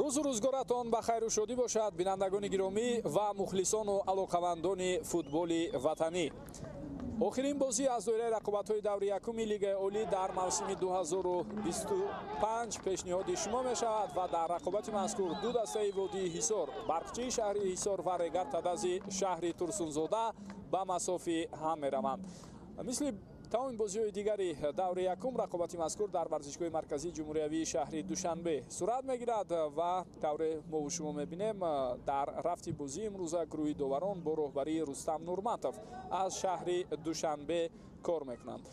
Рӯзу рӯзгоратон ба хайру шодӣ бошад, бинандагони гиромӣ ва мухлисону алоқамандони футболи ватанӣ. Охирин бозӣ аз доираи рақобатҳои даври якуми Лигаи Олӣ дар мавсими 2025 пешниҳоди шумо мешавад ва дар рақобати мазкур ду дастаи водии Ҳисор, Барқчии шаҳри Ҳисор ва Регар Тадази шаҳри Турсунзода ба масофи ҳам мераванд. Мисли тамоми бозиҳои дигари даври якум, рақобати мазкур дар варзишгоҳи марказии ҷумҳуриявии шаҳри Душанбе сурат мегирад ва тавре мову шумо мебинем, дар рафти бозии имрӯза гурӯҳи доварон бо роҳбарии Рустам Нурматов аз шаҳри Душанбе кор мекунанд.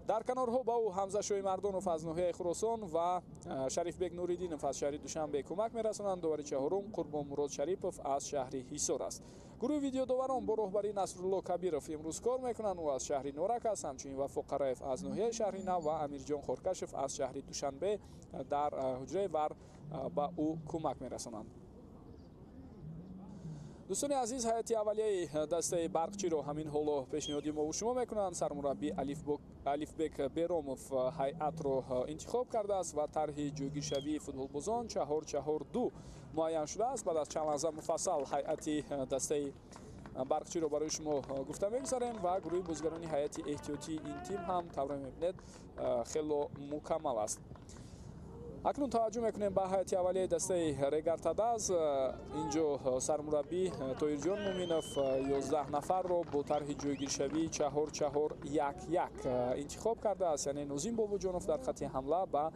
Дар канорҳо ба ӯ Ҳамза Шоимардонов аз ноҳияи Хуросон ва Шарифбек Нуриддинов аз шаҳри Душанбе кӯмак мерасонанд. Довари чаҳорум Қурбонмурод Шарипов аз шаҳри Ҳисор аст. Гурӯҳи видеодоварон бо роҳбарии Насрулло Кабиров имрӯз кор мекунанд. Ӯ аз шаҳри Норак аст. Ҳамчунин Вафо Қараев аз ноҳияи шаҳри Нав ва Амирҷон Хоркашев аз шаҳри Душанбе дар ҳуҷраи вар ба ӯ кӯмак мерасонанд. Дӯстони азиз, ҳайати аввалияи дастаи Барқчиро ҳамин ҳоло пешниҳоди мову шумо мекунанд. Сармураббӣ Алифбек Беромов ҳайатро интихоб кардааст ва тарҳи ҷойгиршавии футболбозон 4-4-2 муайян шудааст. Баъд аз чанд лаҳза муфассал ҳайати дастаи Барқчиро барои шумо гуфта мегузарем ва гурӯҳи бозигарони ҳайати эҳтиётии ин тим ҳам тавре мебинед хело мукаммал аст. Акнун таваҷҷӯҳ мекунем ба ҳайати аввалияи дастаи Регар Тадаз. Инҷо сармураббӣ Тоирҷон Муминов 11 нафарро бо тарҳи ҷойгиршавии 4-4-1-1 интихоб кардааст. Яъне Нозим Бобоҷонов дар хати ҳамла ба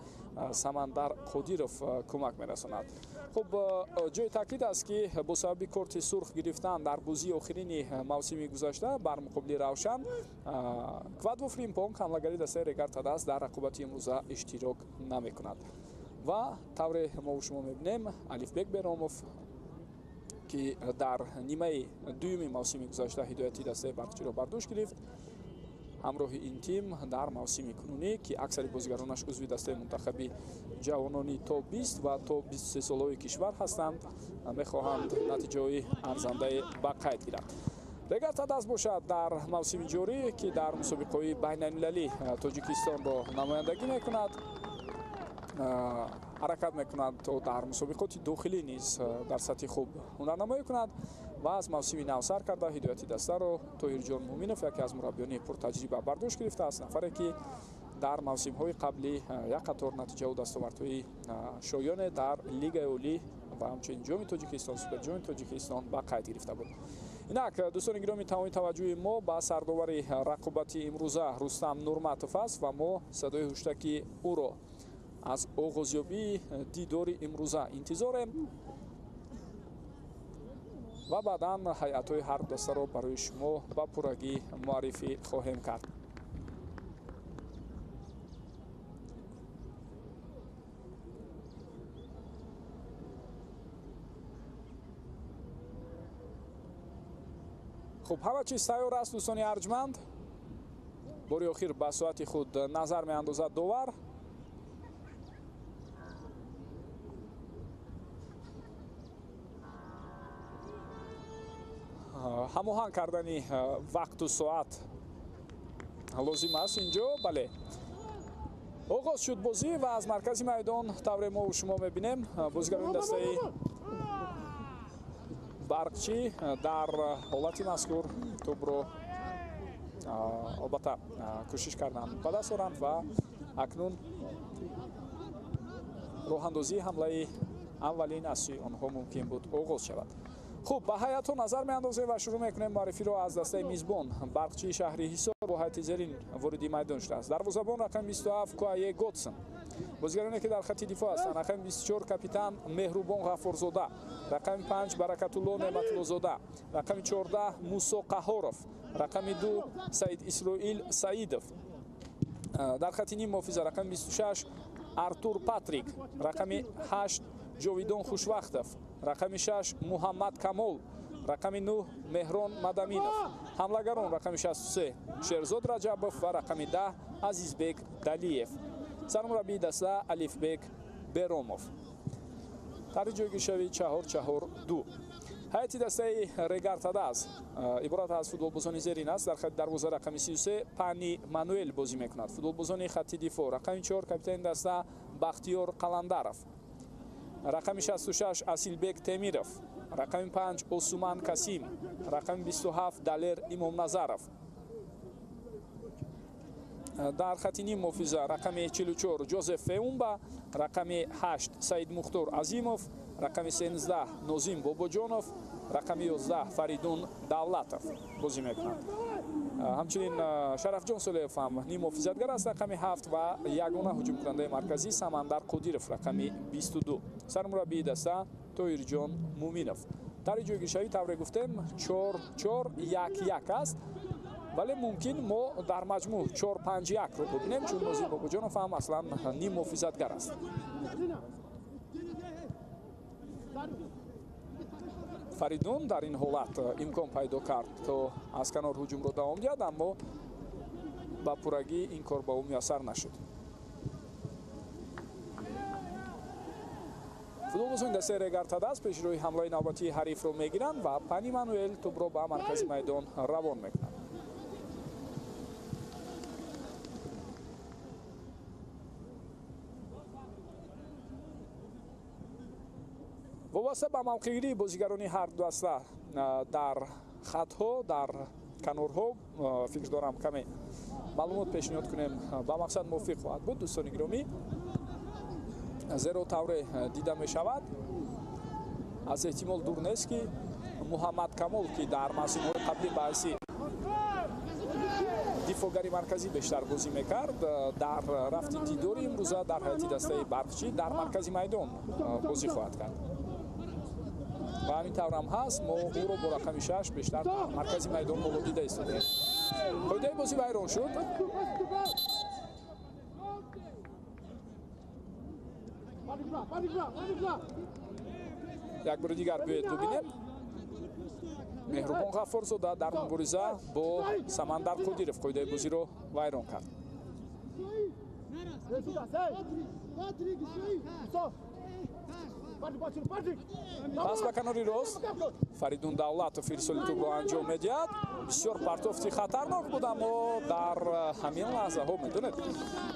Самандар Қодиров кӯмак мерасонад. Хуб, ҷои таъкид аст, ки бо сабаби корти сурх гирифтан дар бозии охирини мавсими гузашта бар муқобили Равшан, Квадво Фримпонг ҳамлагари дастаи Регар Тадаз дар рақобати имрӯза иштирок намекунад. Ва тавре мову шумо мебинем, Алифбек Беромов, ки дар нимаи дуюми мавсими гузашта ҳидояти дастаи Барқчиро бар дӯш гирифт, ҳамроҳи ин тим дар мавсими кунунӣ, ки аксари бозигаронаш узви дастаи мунтахаби ҷавонони то 20 ва то 23 солаҳои кишвар ҳастанд, мехоҳанд натиҷаҳои арзандае ба қайд гиранд. Регар Тадаз бошад дар мавсими ҷорӣ, ки дар мусобиқаҳои байналмилалӣ Тоҷикистонро намояндагӣ мекунад, ҳаракат мекунад то дар мусобиқоти дохилӣ низ дар сатҳи хуб ҳунарнамоӣ кунад ва аз мавсими нав сар карда ҳидояти дастаро Тоҳирҷон Муминов, яке аз мураббиёни пуртаҷриба, бар дӯш гирифтааст. Нафаре ки дар мавсимҳои қаблӣ як қатор натиҷаву дастовардҳои шоёне дар Лигаи Олӣ ва ҳамчунин Ҷоми Тоҷикистон, Суперҷоми Тоҷикистон ба қайд гирифта буд. Инак, дӯстони гиромӣ, тамоми таваҷҷӯҳи мо ба сардовари рақобати имрӯза Рустам Нурматов аст ва мо садои ҳуштаки ӯро аз оғозёбии дидори имрӯза интизорем ва баъдан ҳайатҳои ҳар дастаро барои шумо ба пуррагӣ муаррифӣ хоҳем кард. Хуб, ҳама чиз тайёр аст, дӯстони арҷманд. Бори охир ба соати худ назар меандозад довар. Ҳамоҳанг кардани вақту соат лозим аст инҷо. Бале, оғоз шуд бозӣ ва аз маркази майдон тавре мову шумо мебинем, бозигарони дастаи Барқчӣ дар ҳолати мазкур тӯбро албатта кӯшиш карданд ба даст оранд ва акнун роҳандозии ҳамлаи аввалин аз сӯи онҳо мумкин буд оғоз шавад. Хуб, ба ҳайатҳо назар меандозем ва шурӯъ мекунем муаррифиро аз дастаи мизбон. Барқчии шаҳри Ҳисор бо ҳайати зерин вориди майдон шудааст. Дарвозабон рақами 27 Куае Готсон. Бозигароне ки дар хати дифоъ ҳастанд: рақами 24 капитан Меҳрубон Ғаффорзода, рақами 5 Баракатулло Неъматуллозода, рақами 14 Мусо Қаҳоров, рақами 2 Саид Исроил Саидов. Дар хати ним муҳофиза рақами 26 Артур Патрик, рақами 8 Ҷовидон Хушвақтов, рақами 6 Муҳаммад Камол, рақами 9 Меҳрон Мадаминов. Ҳамлагарон рақами 63 Шерзод Раҷабов ва рақами 10 Азизбек Далиев. Сармураббии даста Алифбек Беромов. Тарҳи ҷойгиршавӣ 4-4-2. Ҳайати дастаи Регар Тадаз иборат аз футболбозони зерин аст. Дар хати дарвоза рақами 33 Пани Мануэл бозӣ мекунад. Футболбозони хати дифоъ рақами 4 капитани даста Бахтиёр Қаландаров, Рақами 66 Асилбек Темиров, рақами 5 Осуман Касим, рақами 27 Далер Имомназаров. Дар хати ним муҳофиза рақами 44 Ҷозеф Феумба, рақами 8 Саид Мухтор Азимов, рақами 13 Нозим Бобоҷонов, рақами 11 Фаридун Давлатов бозӣ мекунанд. Ҳамчунин Шарафҷон Солеев ҳам ним муҳофизатгар аст, рақами 7 ва ягона ҳуҷумкунандаи марказӣ Самандар Қодиров, рақами 22. Сармураббии даста Тоирҷон Муминов. Тари ҷойгиршавӣ тавре гуфтем 4-4-1-1 аст, вале мумкин мо дар маҷмӯъ 4-5-1-ро бибинем, чун Нозим Бобоҷонов ҳам аслан ним муҳофизатгар аст. Фаридун дар ин ҳолат имкон пайдо кард, то аз канор ҳуҷумро давом диҳад, аммо ба пуррагӣ ин кор ба ӯ муяссар нашуд. Футболбозони дастаи Регар-ТадАЗ пешроҳи ҳамлаи навбатии ҳарифро мегиранд ва Пани Мануэл тӯбро ба маркази майдон равон мекунад. Вобаста ба мавқеъгирии бозигарони ҳар ду даста дар хатҳо, дар канорҳо, фикр дорам каме маълумот пешниҳод кунем ба мақсад мувофиқ хоҳад буд, дӯстони гиромӣ, зеро тавре дида мешавад аз эҳтимол дур нест, ки Муҳаммад Камол, ки дар мавсимҳои қаблӣ ба ҳайси дифоъгари марказӣ бештар бозӣ мекард, дар рафти дидори имрӯза дар ҳайати дастаи Барқчӣ дар маркази майдон бозӣ хоҳад кард. Ва ҳамин таврам ҳаст, мо ӯро бо рақами 6 бештар дар маркази майдон ҳоло дида истодаем. Қоидаи бозӣ вайрон шуд. Як бори дигар биёед бибинем. Меҳрубон Ғаффорзода дар мубориза бо Самандар Қодиров қоидаи бозиро вайрон кард. Пас ба канори рост Фаридун Давлатов ирсоли тӯбро анҷом медиҳад. Бисёр партофти хатарнок буд, аммо дар ҳамин лаҳзаҳо медонед,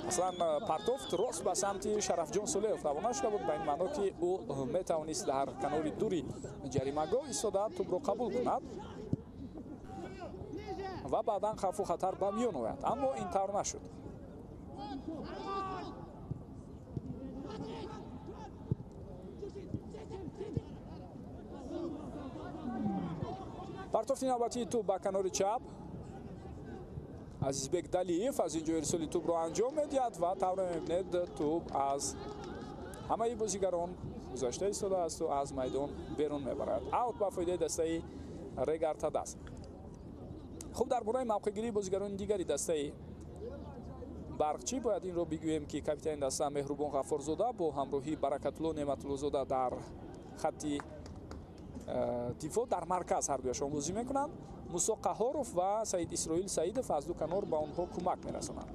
аслан партофт рост ба самти Шарафҷон Солеев равона шуда буд, ба ин маъно ки ӯ метавонист дар канори дури ҷаримагоҳ истода тӯбро қабул кунад ва баъдан хавфу хатар ба миён ояд, аммо ин тавр нашуд. Партофти навбатии тӯб ба канори чап. Азизбек Далиев аз ин ҷо ирсоли тӯбро анҷом медиҳад ва тавре мебинед тӯб аз ҳамаи бозигарон гузашта истодаасту аз майдон берун мебарад. Аут ба фоидаи дастаи Регар-ТадАЗ. Хуб, дар бораи мавқеъгирии бозигарони дигари дастаи Барқчӣ бояд инро бигӯем, ки капитани даста Меҳрубон Ғаффорзода бо ҳамроҳии Баракатулло Неъматуллозода дар хатти дифоъ дар марказ ҳардуяшон бозӣ мекунанд. Мусо Қаҳоров ва Саид Исроил Саидов аз ду канор ба онҳо кӯмак мерасонанд.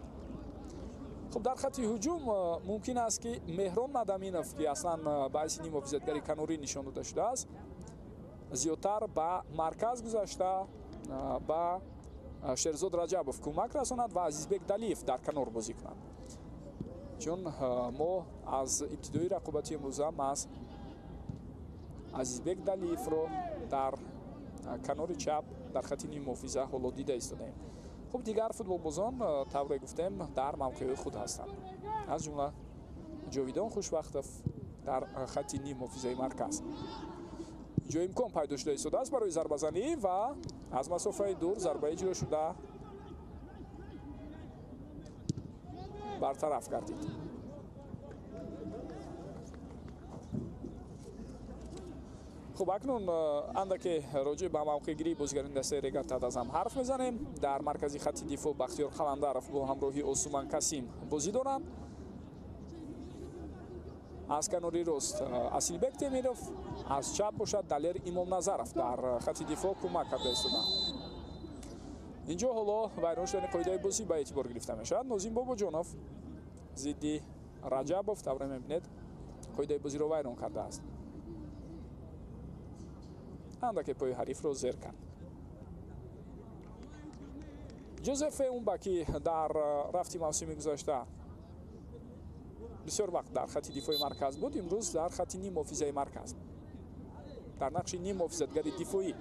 Хуб, дар хатти ҳуҷум мумкин аст, ки Меҳрон Мадаминов, ки аслан ба ҳайси ниммуҳофизатгари канорӣ нишон дода шудааст, зиёдтар ба марказ гузашта ба Шерзод Раҷабов кӯмак расонад ва Азизбек Далиев дар канор бозӣ кунад, чун мо аз ибтидои рақобати имрӯза маҳз Азизбек Далиевро дар канори чап дар хати ниммуҳофиза ҳоло дида истодаем. Хуб, дигар футболбозон тавре гуфтем дар мавқеъҳои худ ҳастанд, аз ҷумла Ҷовидон Хушвақтов дар хати ниммуҳофизаи марказ. Ҷои имкон пайдо шуда истодааст барои зарбазанӣ ва аз масофаи дур зарба иҷро шуда бартараф гардид. Хуб, акнун андаке роҷеъ ба мавқеъгирии бозигарони дастаи Регар-ТадАЗ ҳам ҳарф мезанем. Дар маркази хатти дифоъ Бахтиёр Қаландаров бо ҳамроҳии Осуман Касим бозӣ доранд. Аз канори рост Асилбек Темиров, аз чап бошад Далер Имомназаров дар хатти дифоъ кӯмак карда истоданд. Инҷо ҳоло вайрон шудани қоидаи бозӣ ба эътибор гирифта мешавад. Нозим Бобоҷонов зидди Раҷабов тавре мебинед қоидаи бозиро вайрон кардааст. Андаке пои ҳарифро зер кард. Ҷозеф Феумба, ки дар рафти мавсими гузашта бисёр вақт дар хати дифои марказ буд, имрӯз дар хати ниммуҳофизаи марказ дар нақши ниммуҳофизатгари дифоӣ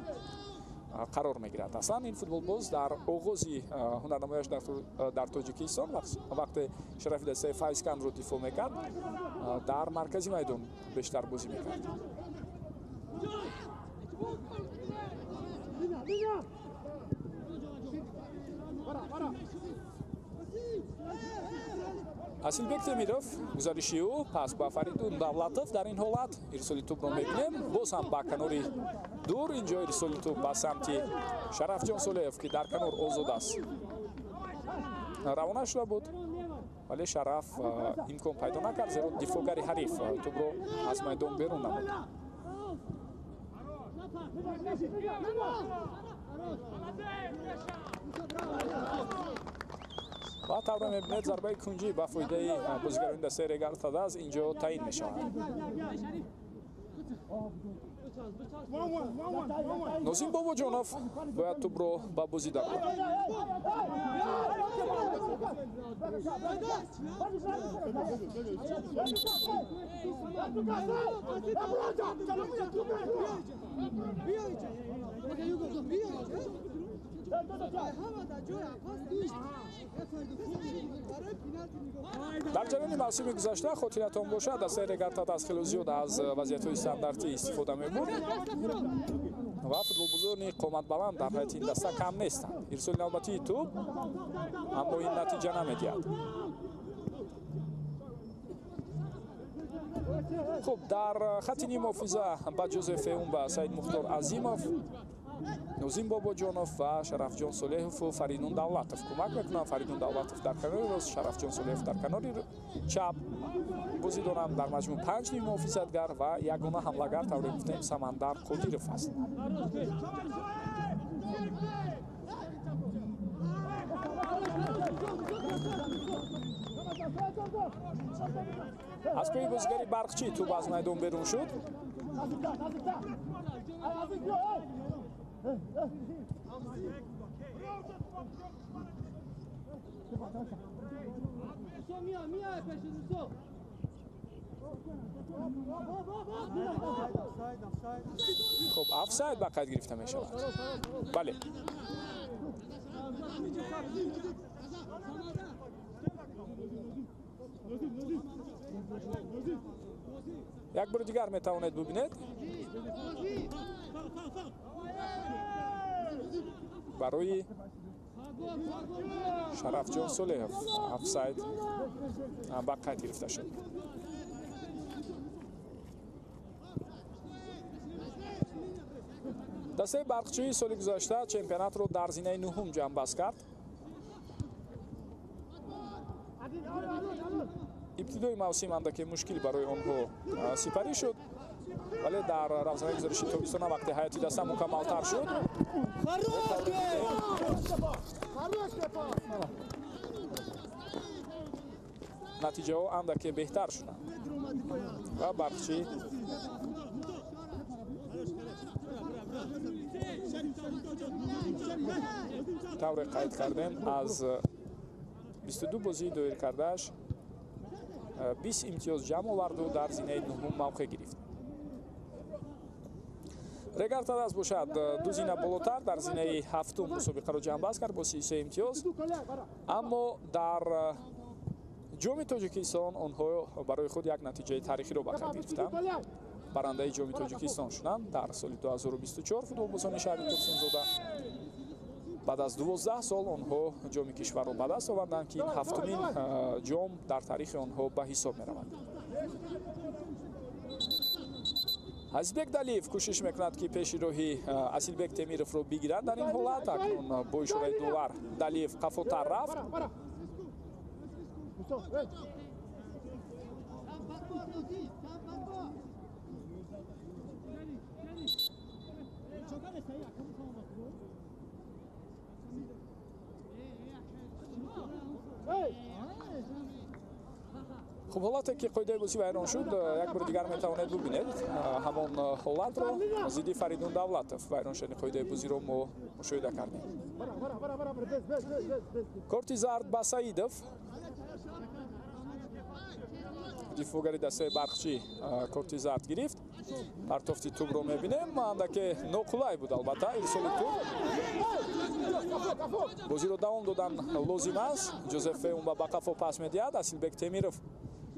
қарор мегирад. Аслан ин футболбоз дар оғози ҳунарнамояш дар Тоҷикистон вақте шарафи дастаи Файзкандро дифоъ мекард, дар маркази майдон бештар бозӣ мекард. Асилбек Темиров гузариши ӯ пас ба Фаридун Давлатов. Дар ин ҳолат ирсоли тӯбро мебинем, боз ҳам ба канори дур. Инҷо ирсоли тӯб ба самти Шарафҷон Солеев, ки дар канор озод аст, равона шуда буд, вале Шараф имкон пайдо накард, зеро дифоъгари ҳариф тӯбро аз майдон берун намуд. Ва тавре мебинед, зарбаи кунҷӣ ба фоидаи бозигарони дастаи Регар-ТадАЗ инҷо таъин мешавад. Нозим Бобоҷонов бояд тӯбро ба бозӣ дарорад. Дар ҷараёни мавсими гузашта хотиратон бошад, дастаи Регар-ТадАЗ хело зиёд аз вазъиятҳои стандартӣ истифода мебурд ва футболбозони қоматбаланд дар ҳайати ин даста кам нестанд. Ирсоли навбатии тӯб, аммо ин натиҷа намедиҳад. Хуб, дар хати ниммуҳофиза ба ҷузи Феумба Саид Мухтор Азимов, Нозим Бобоҷонов ва Шарафҷон Солеҳову Фаридун Давлатов кӯмак мекунанд. Фаридун Давлатов дар канори рост, Шарафҷон Солеҳов дар канори чап бозӣ доранд. Дар маҷмӯъ 5 ниммуҳофизатгар ва ягона ҳамлагар, тавре гуфтем, Самандар Қодиров аст. Аз пӯи бозигари Барқчӣ тӯб аз майдон берун шуд. Хуб, офсайд ба қайд гирифта мешавад. Бале, як бори дигар метавонед бубинед. Барои Шарафҷон Солеҳов офсайд ба қайд гирифта шуд. Дастаи Барқчии соли гузашта чемпионатро дар зинаи нуҳум ҷамъбаст кард. Ибтидои мавсим андаке мушкил барои онҳо сипарӣ шуд, вале дар равзанаи гузариши тобистона вақте ҳайати даста мукаммалтар шуд, натиҷаҳо андаке беҳтар шуданд ва Барқчӣ тавре қайд кардем, аз 22 бозии доир кардааш 20 имтиёз ҷамъ оварду дар зинаи нуҳум мавқеъ гирифт. Регар-ТадАЗ бошад ду зина болотар дар зинаи ҳафтум мусобиқаро ҷамъбаст кард бо 33 имтиёз, аммо дар ҷоми Тоҷикистон онҳо барои худ як натиҷаи таърихиро ба қайд гирифтанд. Барандаи ҷоми Тоҷикистон шуданд дар соли 2024 футболбозони шаҳри Турсунзода. Баъд аз 12 сол онҳо ҷоми кишварро ба даст оварданд, ки ин ҳафтумин ҷом дар таърихи онҳо ба ҳисоб меравад. Азизбек Далиев кӯшиш мекунад, ки пеши роҳи Асилбек Темировро бигирад. Дар ин ҳолат акнун бо ишораи довар Далиев қафотар рафт. Хуб, ҳолате ки қоидаи бозӣ вайрон шуд, як бори дигар метавонед бубинед ҳамон ҳолатро. Зидди Фаридун Давлатов вайрон шудани қоидаи бозиро мо мушоҳида кардем. Корти зард ба Саидов. Дифоъгари дастаи Барқчӣ корти зард гирифт. Партофти тӯбро мебинем, андаке ноқулай буд албатта ирсоли тӯб. Бозиро давом додан лозим аст. Ҷозеф Феумба ба қафо пас медиҳад. Асилбек Темиров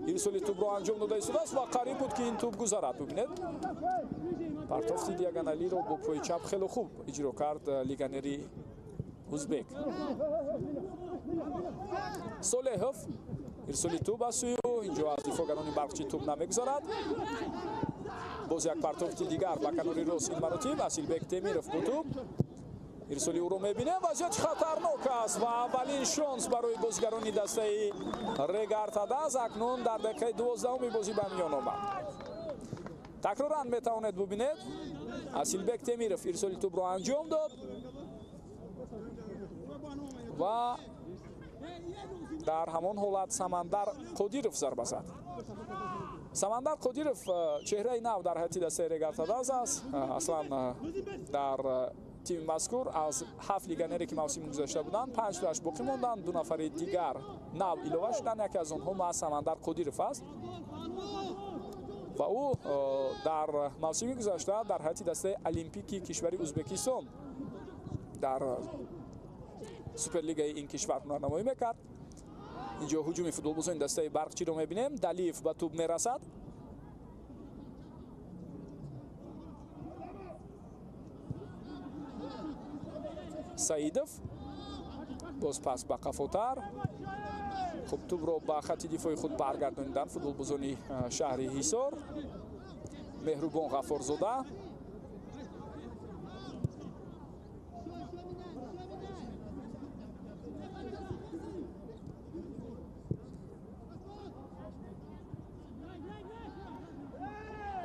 ирсоли тӯбро анҷом дода истодааст ва қариб буд, ки ин тӯб гузарад. Бубинед, партофти диагоналиро бо пои чап хеле хуб иҷро кард легионери узбек. Солеҳов ирсоли тӯб аз сӯи ӯ, инҷо аз дифоъгарони Барқчӣ тӯб намегузарад. Боз як партофти дигар ба канори рост, ин маротиб Асилбек Темиров бо тӯб. Ирсоли ӯро мебинем, вазъияти хатарнок аст ва аввалин шонс барои бозигарони дастаи Регар-ТадАЗ акнун дар дақиқаи 12-уми бозӣ ба миён омад. Такроран метавонед бубинед, Асилбек Темиров ирсоли тӯбро анҷом дод ва дар ҳамон ҳолат Самандар Қодиров зарба зад. Самандар Қодиров чеҳраи нав дар ҳайати дастаи Регар-ТадАЗ аст. Аслан дар тими мазкур аз 7 легионере, ки мавсими гузашта буданд, 5 тоаш боқӣ монданд, 2 нафари дигар нав илова шуданд. Яке аз онҳо маҳз Самандар Қодиров аст ва ӯ дар мавсими гузашта дар ҳайати дастаи Олимпики кишвари Узбекистон дар суперлигаи ин кишвар ҳунарнамоӣ мекард. Инҷо ҳуҷуми футболбозони дастаи Барқчиро мебинем. Далиев ба тӯб мерасад. Саидов боз пас ба қафотар. Хуб, тӯбро ба хатти дифои худ баргардониданд футболбозони шаҳри Ҳисор. Меҳрубон Ғаффорзода.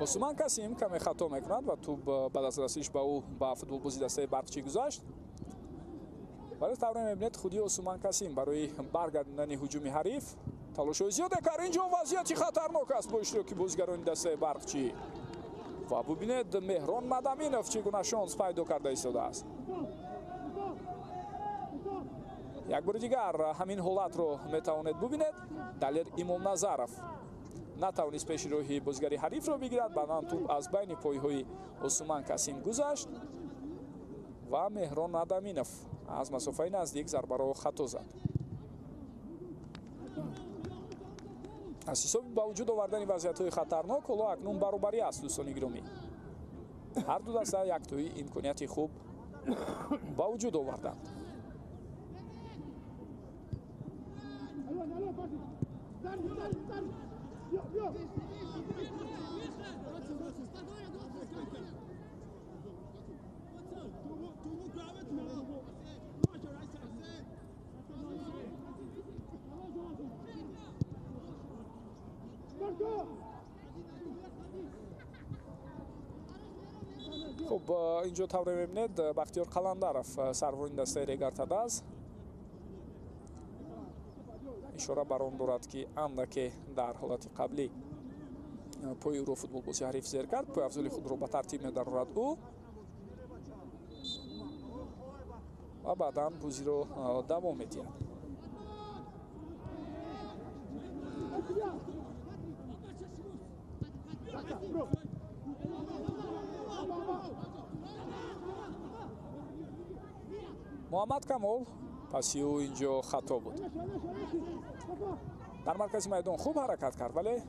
Осуман Касим каме хато мекунад ва тӯб баъд аз расиш ба ӯ ба футболбози дастаи Барқчӣ гузашт. Вале тавре мебинед, худи Осуман Касим барои баргардондани ҳуҷуми ҳариф талошҳои зиёде кард. Инҷо вазъияти хатарнок аст бо иштироки бозигарони дастаи Барқчӣ. Ва бубинед, Меҳрон Мадаминов чӣ гуна шонс пайдо карда истодааст. Як бори дигар ҳамин ҳолатро метавонед бубинед. Далер Имомназаров натавонист пеши роҳи бозигари ҳарифро бигирад. Баъдан тӯб аз байни пойҳои Осуман Касим гузашт ва Меҳрон Мадаминов аз масофаи наздик зарбаро хато зад. Аз ҳисоби ба вуҷуд овардани вазъиятҳои хатарнок ҳоло акнун баробарӣ аст, дӯстони гиромӣ. Ҳар ду даста яктои имконияти хуб ба вуҷуд оварданд. Хуб, инҷо тавре мебинед, Бахтиёр Қаландаров, сарвони дастаи Регар-ТадАЗ, ишора бар он дорад, ки андаке дар ҳолати қаблӣ пои ӯро футболбози ҳариф зер кард. Пойафзоли худро ба тартиб медарорад ӯ ва баъдан бозиро давом медиҳад. Муҳаммад Камол паси ӯ инҷо хато буд. Дар маркази майдон хуб ҳаракат кард, вале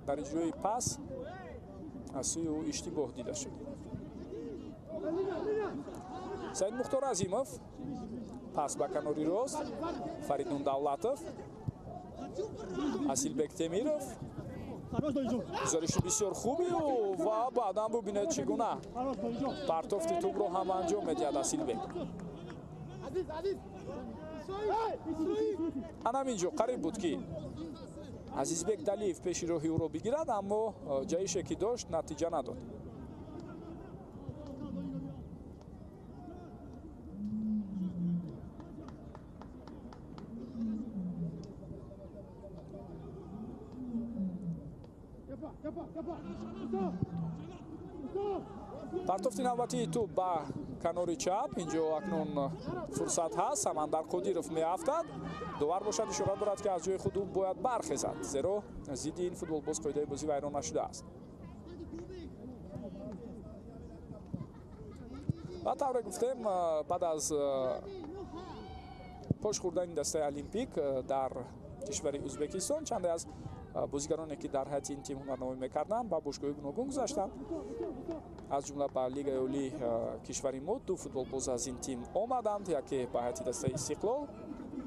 дар иҷрои пас аз сӯи ӯ иштибоҳ дида шуд. Саид Мухтор Азимов пас ба канори рост, Фаридун Давлатов, Асилбек Темиров. Гузариши бисёр хуби ӯ ва баъдан бубинед, чӣ гуна партофти тӯбро ҳам анҷом медиҳад Асилбек. Анам инҷо қариб буд, ки Азизбек Далиев пеши роҳи ӯро бигирад, аммо ҷаҳише, ки дошт, натиҷа надод. Партофти навбатии тӯб ба канори чап. Инҷо акнун фурсат ҳаст, Самандар Қодиров меафтад. Довар бошад ишора дорад, ки аз ҷои худ ӯ бояд бархезад, зеро зидди ин футболбоз қоидаи бозӣ вайрон нашудааст. Ва тавре гуфтем, баъд аз пош хӯрдани дастаи Олимпик дар кишвари Ӯзбекистон чанде аз бозигароне, ки дар ҳайати ин тим ҳунарнамоӣ мекарданд, ба бошгоҳи гуногун гузаштанд. Аз ҷумла ба Лигаи олии кишвари мо ду футболбоз аз ин тим омаданд, яке ба ҳайати дастаи Истиқлол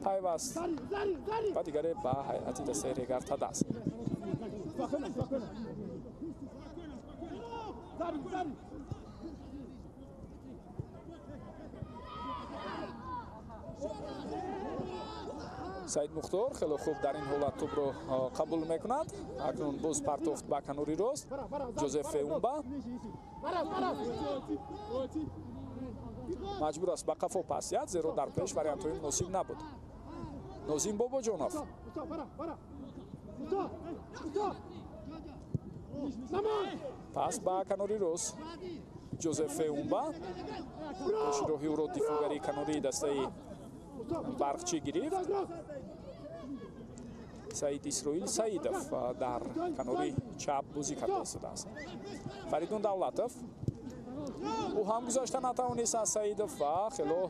пайваст ва дигаре ба ҳайати дастаи Регар Тадас. Саид Мухтор хеле хуб дар ин ҳолат тӯбро қабул мекунад. Акнун боз партофт ба канори рост. Ҷозеф Феумба маҷбур аст ба қафо пас диҳад, зеро дар пеш вариантҳои муносиб набуд. Нозим Бобоҷонов пас ба канори рост. Ҷозеф Феумба пеши роҳи ӯро дифоъгари канории дастаи Барқчӣ гирифт. Саид Исроил Саидов дар канори чап бозӣ карда истодааст. Фаридун Давлатов ӯ ҳам гузашта натавонист аз Саидов ва хело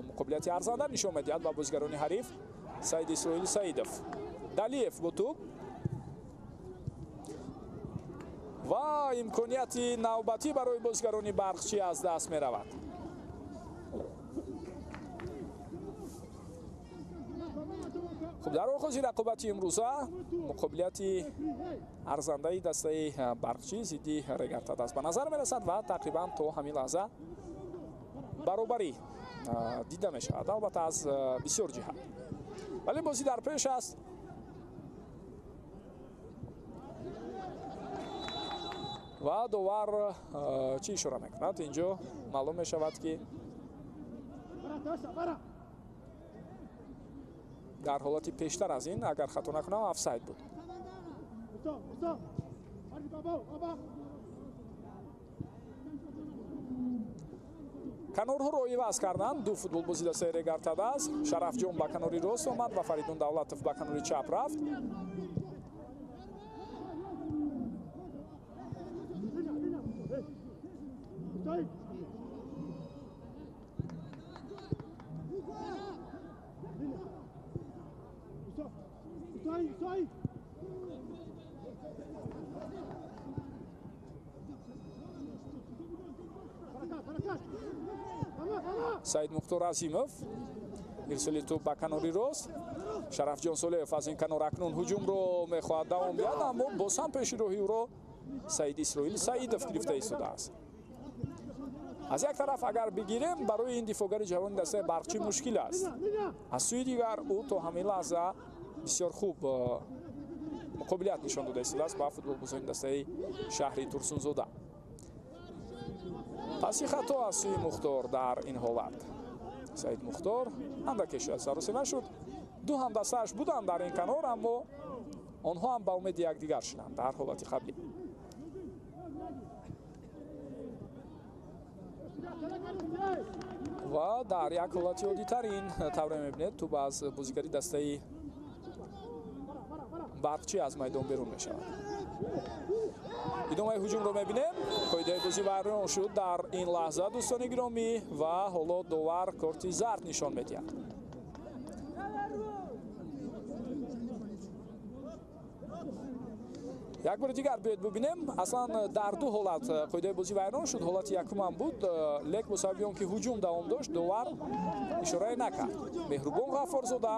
муқобилияти арзанда нишон медиҳад ба бозигарони ҳариф. Саид Исроил Саидов. Далиев бо тӯб ва имконияти навбатӣ барои бозигарони Барқчӣ аз даст меравад. Хуб, дар оғози рақобати имрӯза муқобилияти арзандаи дастаи Барқчӣ зидди Регар Тадас ба назар мерасад ва тақрибан то ҳамин лаҳза баробарӣ дида мешавад, албатта аз бисёр ҷиҳат. Вале бозӣ дар пеш аст. Ва довар чӣ ишора мекунад? Инҷо маълум мешавад, ки дар ҳолати пештар аз ин, агар хато накунам, офсайд буд. Канорҳоро иваз карданд ду футболбози дастаи Регар Тадас. Шарафҷон ба канори рост омад ва Фаридун Давлатов ба канори чап рафт. Саид Мухтор Азимов ирсоли тӯб ба канори рост. Шарафҷон Солеев аз ин канор акнун ҳуҷумро мехоҳад давом диҳад, аммо боз ҳам пеши роҳи ӯро Саид Исроил Саидов гирифта истодааст. Аз як тараф агар бигирем, барои ин дифоъгари ҷавони дастаи Барқчӣ мушкил аст. Аз сӯи дигар ӯ то ҳамин лаҳза бисёр хуб муқобилият нишон дода истодааст ба футболбозони дастаи шаҳри Турсунзода. Паси хато аз сӯи Мухтор дар ин ҳолат. Саид Мухтор андаке шояд саросема шуд. Ду ҳамдастааш буданд дар ин канор, аммо онҳо ҳам ба умеди якдигар шуданд дар ҳолати қаблӣ. Ва дар як ҳолати оддитарин тавре мебинед, тӯб аз бозигари дастаи Барқчӣ аз майдон берун мешавад. Идомаи ҳуҷумро мебинем. Қоидаи бозӣ вайрон шуд дар ин лаҳза, дӯстони гиромӣ, ва ҳоло довар корти зард нишон медиҳад. Як бори дигар биёед бибинем. Аслан дар ду ҳолат қоидаи бозӣ вайрон шуд. Ҳолати якумам буд, лек бо сабаби он ки ҳуҷум давом дошт, довар ишорае накард. Меҳрубон Ғаффорзода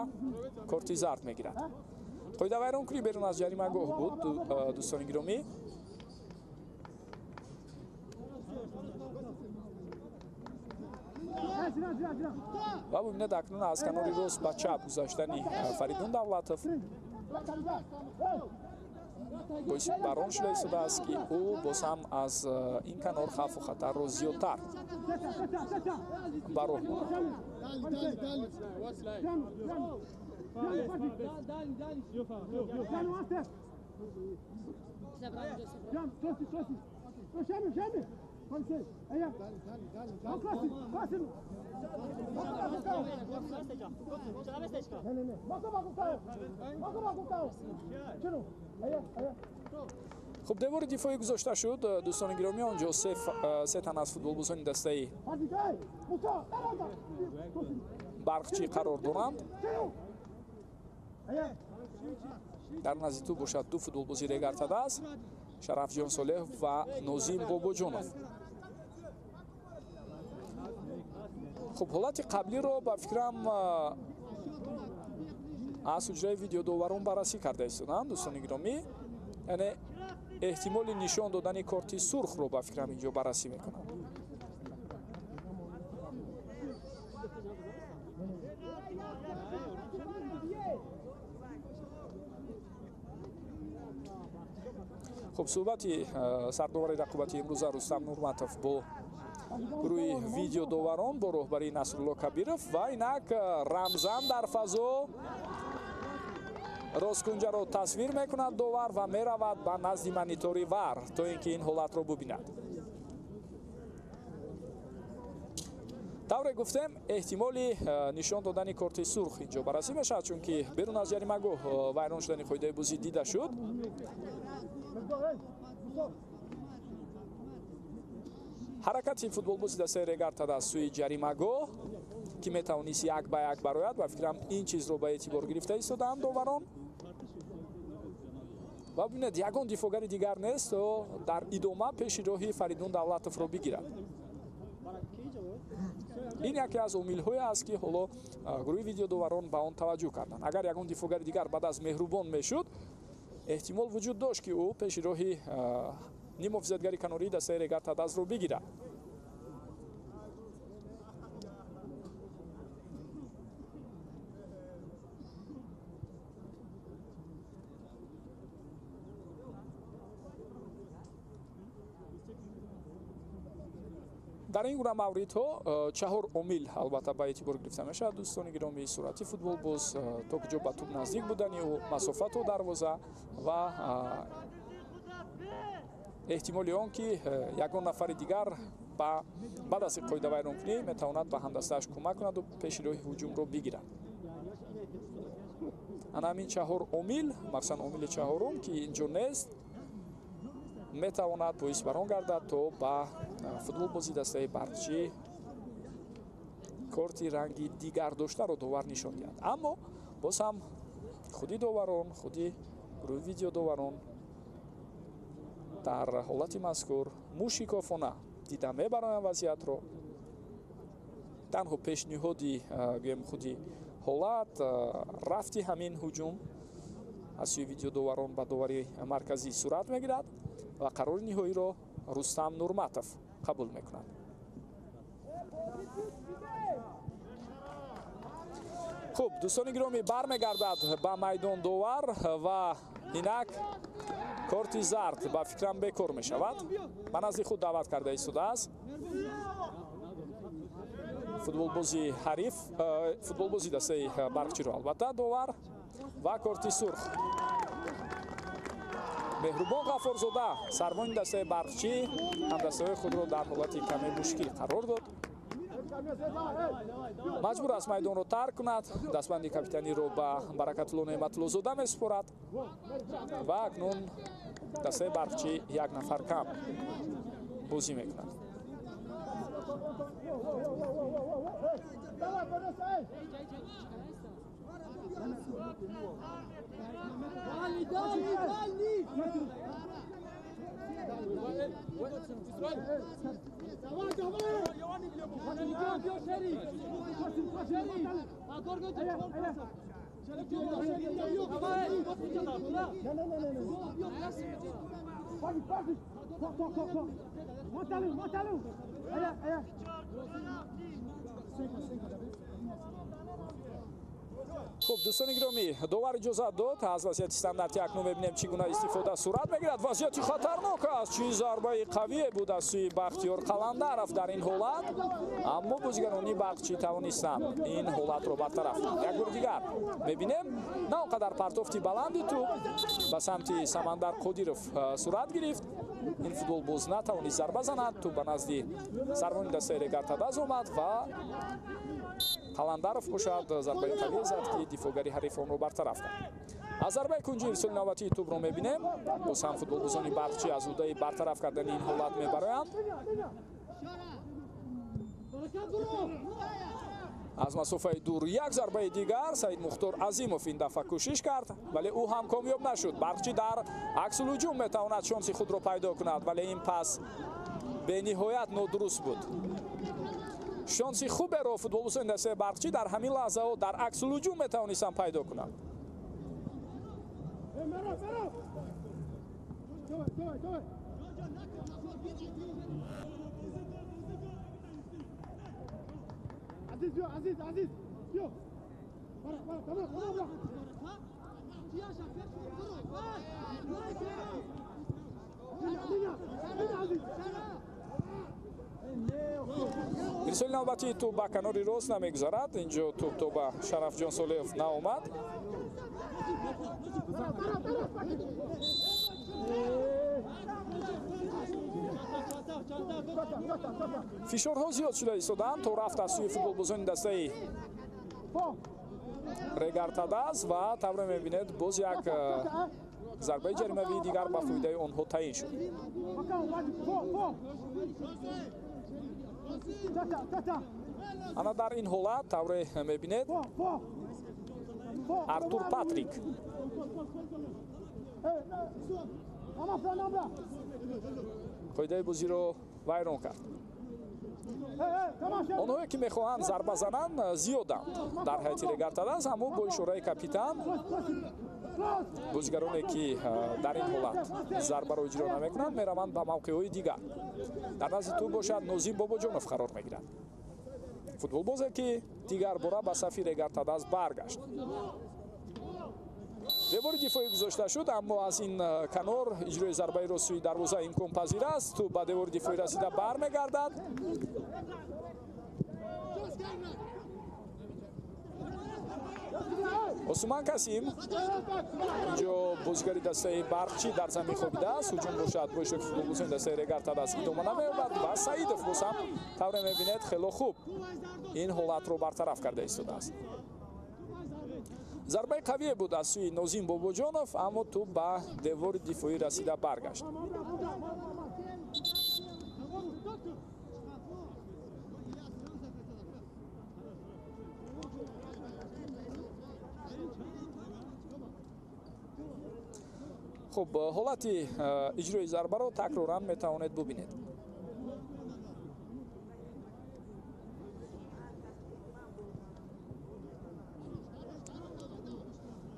корти зард мегирад. Қоида вайронкунӣ берун аз ҷаримагоҳ буд, дӯстони гиромӣ. Ва бибинед акнун аз канори рост ба чап гузаштани Фаридун Давлатов боиси барон шуда истодааст, ки ӯ боз ҳам аз ин канор хавфу хатарро зиёдтар ба роҳ монад. Хуб, девори дифоӣ гузошта шуд, дӯстони гиромӣ. Он ҷо се тан аз футболбозони дастаи Барқчӣ қарор доранд. Дар назди тӯб бошад ду футболбози Регар-ТадАЗ, Шарафҷон Солеҳов ва Нозим Бобоҷонов. Хуб, ҳолати қаблиро, ба фикрам, аз ҳуҷраи видеодоварон баррасӣ карда истоданд, дӯстони гиромӣ. Яъне эҳтимоли нишон додани корти сурхро, ба фикрам, инҷо баррасӣ мекунанд. Хуб, суҳбати сардовари рақобати имрӯза Рустам Нурматов бо гурӯҳи видеодоварон бо роҳбарии Насрулло Кабиров. Ва инак Рамзан дар фазо, росткунҷаро тасвир мекунад довар ва меравад ба назди монитори VAR, то ин ки ин ҳолатро бубинад. Тавре гуфтем, эҳтимоли нишон додани корти сурх инҷо баррасӣ мешавад, чунки берун аз ҷаримагоҳ вайрон шудани қоидаи бозӣ дида шуд. Ҳаракати футболбози дастаи Регар-ТадАЗ сӯи ҷаримагоҳ, ки метавонист як ба як барояд, ба фикрам, ин чизро ба эътибор гирифта истодаанд доварон. Ва бибинед, ягон дифогари дигар нест, то дар идома пеши роҳи Фаридун Давлатовро бигирад. Ин яке аз омилҳое аст, ки ҳоло гурӯҳи видеодоварон ба он таваҷҷӯҳ карданд. Агар ягон дифогари дигар баъд аз Меҳрубон мешуд, эҳтимол вуҷуд дошт, ки ӯ пеши роҳи нимҳофизатгари канории дастаи Регар-ТадАЗро бигирад. Дар ин гуна мавридҳо чаҳор омил албатта ба эътибор гирифта мешавад, дӯстони гиромӣ: суръати футболбоз, то куҷо ба тӯб наздик будани ӯ, масофа то дарвоза ва эҳтимоли он ки ягон нафари дигар баъд аз қоидавайронкунӣ метавонад ба ҳамдастааш кӯмак кунаду пеши роҳи ҳуҷумро бигирад. Ана ҳамин чаҳор омил, махсусан омили чаҳорум, ки инҷо нест, метавонад боис бар он гардад, то ба футболбози дастаи Барқчӣ корти ранги дигар доштаро довар нишон диҳад. Аммо боз ҳам худи доварон, худи гурӯҳи видеодоварон дар ҳолати мазкур мушикофона дида мебароянд вазъиятро. Танҳо пешниҳоди, гӯем, худи ҳолат, рафти ҳамин ҳуҷум аз сӯи видеодоварон ба довари марказӣ сурат мегирад ва қарори ниҳоиро Рустам Нурматов қабул мекунад. Хуб, дӯстони гиромӣ, бармегардад ба майдон довар ва инак корти зард, ба фикрам, бекор мешавад. Ба назди худ даъват карда истодааст футболбози ҳариф, футболбози дастаи Барқчиро албатта довар, ва корти сурх Меҳрубон Ғаффорзода, сарвони дастаи Барқчӣ, ҳамдастаҳои худро дар ҳолати каме мушкил қарор дод. Маҷбур аст майдонро тарк кунад, дастбанди капитаниро ба Баракатулло Неъматуллозода месупорад ва акнун дастаи Барқчӣ як нафар кам бозӣ мекунад. Хуб, дӯстони гиромӣ, довар иҷозат дод. Аз вазъияти стандарти акнун мебинем, чӣ гуна истифода сурат мегирад. Вазъияти хатарнок аст. Чӣ зарбаи қавие буд аз сӯи Бахтиёр Қаландаров дар ин ҳолат, аммо бозигарони Барқчӣ тавонистанд ин ҳолатро бартараф кунанд. Як бори дигар мебинем, на он қадар партофти баланди тӯб ба самти Самандар Қодиров сурат гирифт. Ин футболбоз натавонист зарба занад. Тӯб ба назди сарвони дастаи Регар-ТадАЗ омад ва Қаландаров бошад зарбаи қавие зад, ки дифоъгари ҳариф онро бартараф кард. Аз зарбаи кунҷи ирсоли навбатии тӯбро мебинем. Боз ҳам футболбозони Барқчӣ аз ӯҳдаи бартараф кардани ин ҳолат мебароянд. Аз масофаи дур як зарбаи дигар Саид Мухтор Азимов ин дафъа кӯшиш кард, вале ӯ ҳам комёб нашуд. Барқчӣ дар аксулҳуҷум метавонад шонси худро пайдо кунад, вале ин пас бениҳоят нодуруст буд. Шонси хуберо футболбозони дастаи Барқчӣ дар ҳамин лаҳзаҳо дар аксулҳуҷум метавонистанд пайдо кунанд. Ирсоли навбатии тӯб ба канори рост намегузарад. Инҷо тӯб то ба Шарафҷон Солеев наомад. Фишорҳо зиёд шуда истодаанд то рафт аз сӯи футболбозони дастаи Регар-ТадАЗ ва тавре мебинед, боз як зарбаи ҷаримавии дигар ба фоидаи онҳо таъин шуд. Ана дар ин ҳолат тавре мебинед, Артур Патрик қоидаи бозиро вайрон кард. Онҳое ки мехоҳанд зарба зананд зиёданд дар ҳайати Регар-ТадАЗ, аммо бо ишораи капитан бозигароне ки дар ин ҳолат зарбаро иҷро намекунанд мераванд ба мавқеъҳои дигар. Дар назди тӯб бошад Нозим Бобоҷонов қарор мегирад, футболбозе ки дигар бора ба сафи Регар-ТадАЗ баргашт. Девори дифоӣ гузошта шуд, аммо аз ин канор иҷрои зарбаи сӯи дарвоза имконпазир аст. Тӯб ба девори дифоӣ расида бармегардад. Осуман Касим, инҷо бозигари дастаи Барқчӣ дар замин хобидааст. Ҳуҷум бошад бо иштироки футболбозони дастаи Регар-ТадАЗ идома намеёбад ва Саидов боз ҳам тавре мебинед хело хуб ин ҳолатро бартараф карда истодааст. Зарбаи қавие буд аз сӯи Нозим Бобоҷонов, аммо тӯб ба девори дифоӣ расида баргашт. Хуб, ҳолати иҷрои зарбаро такроран метавонед бубинед.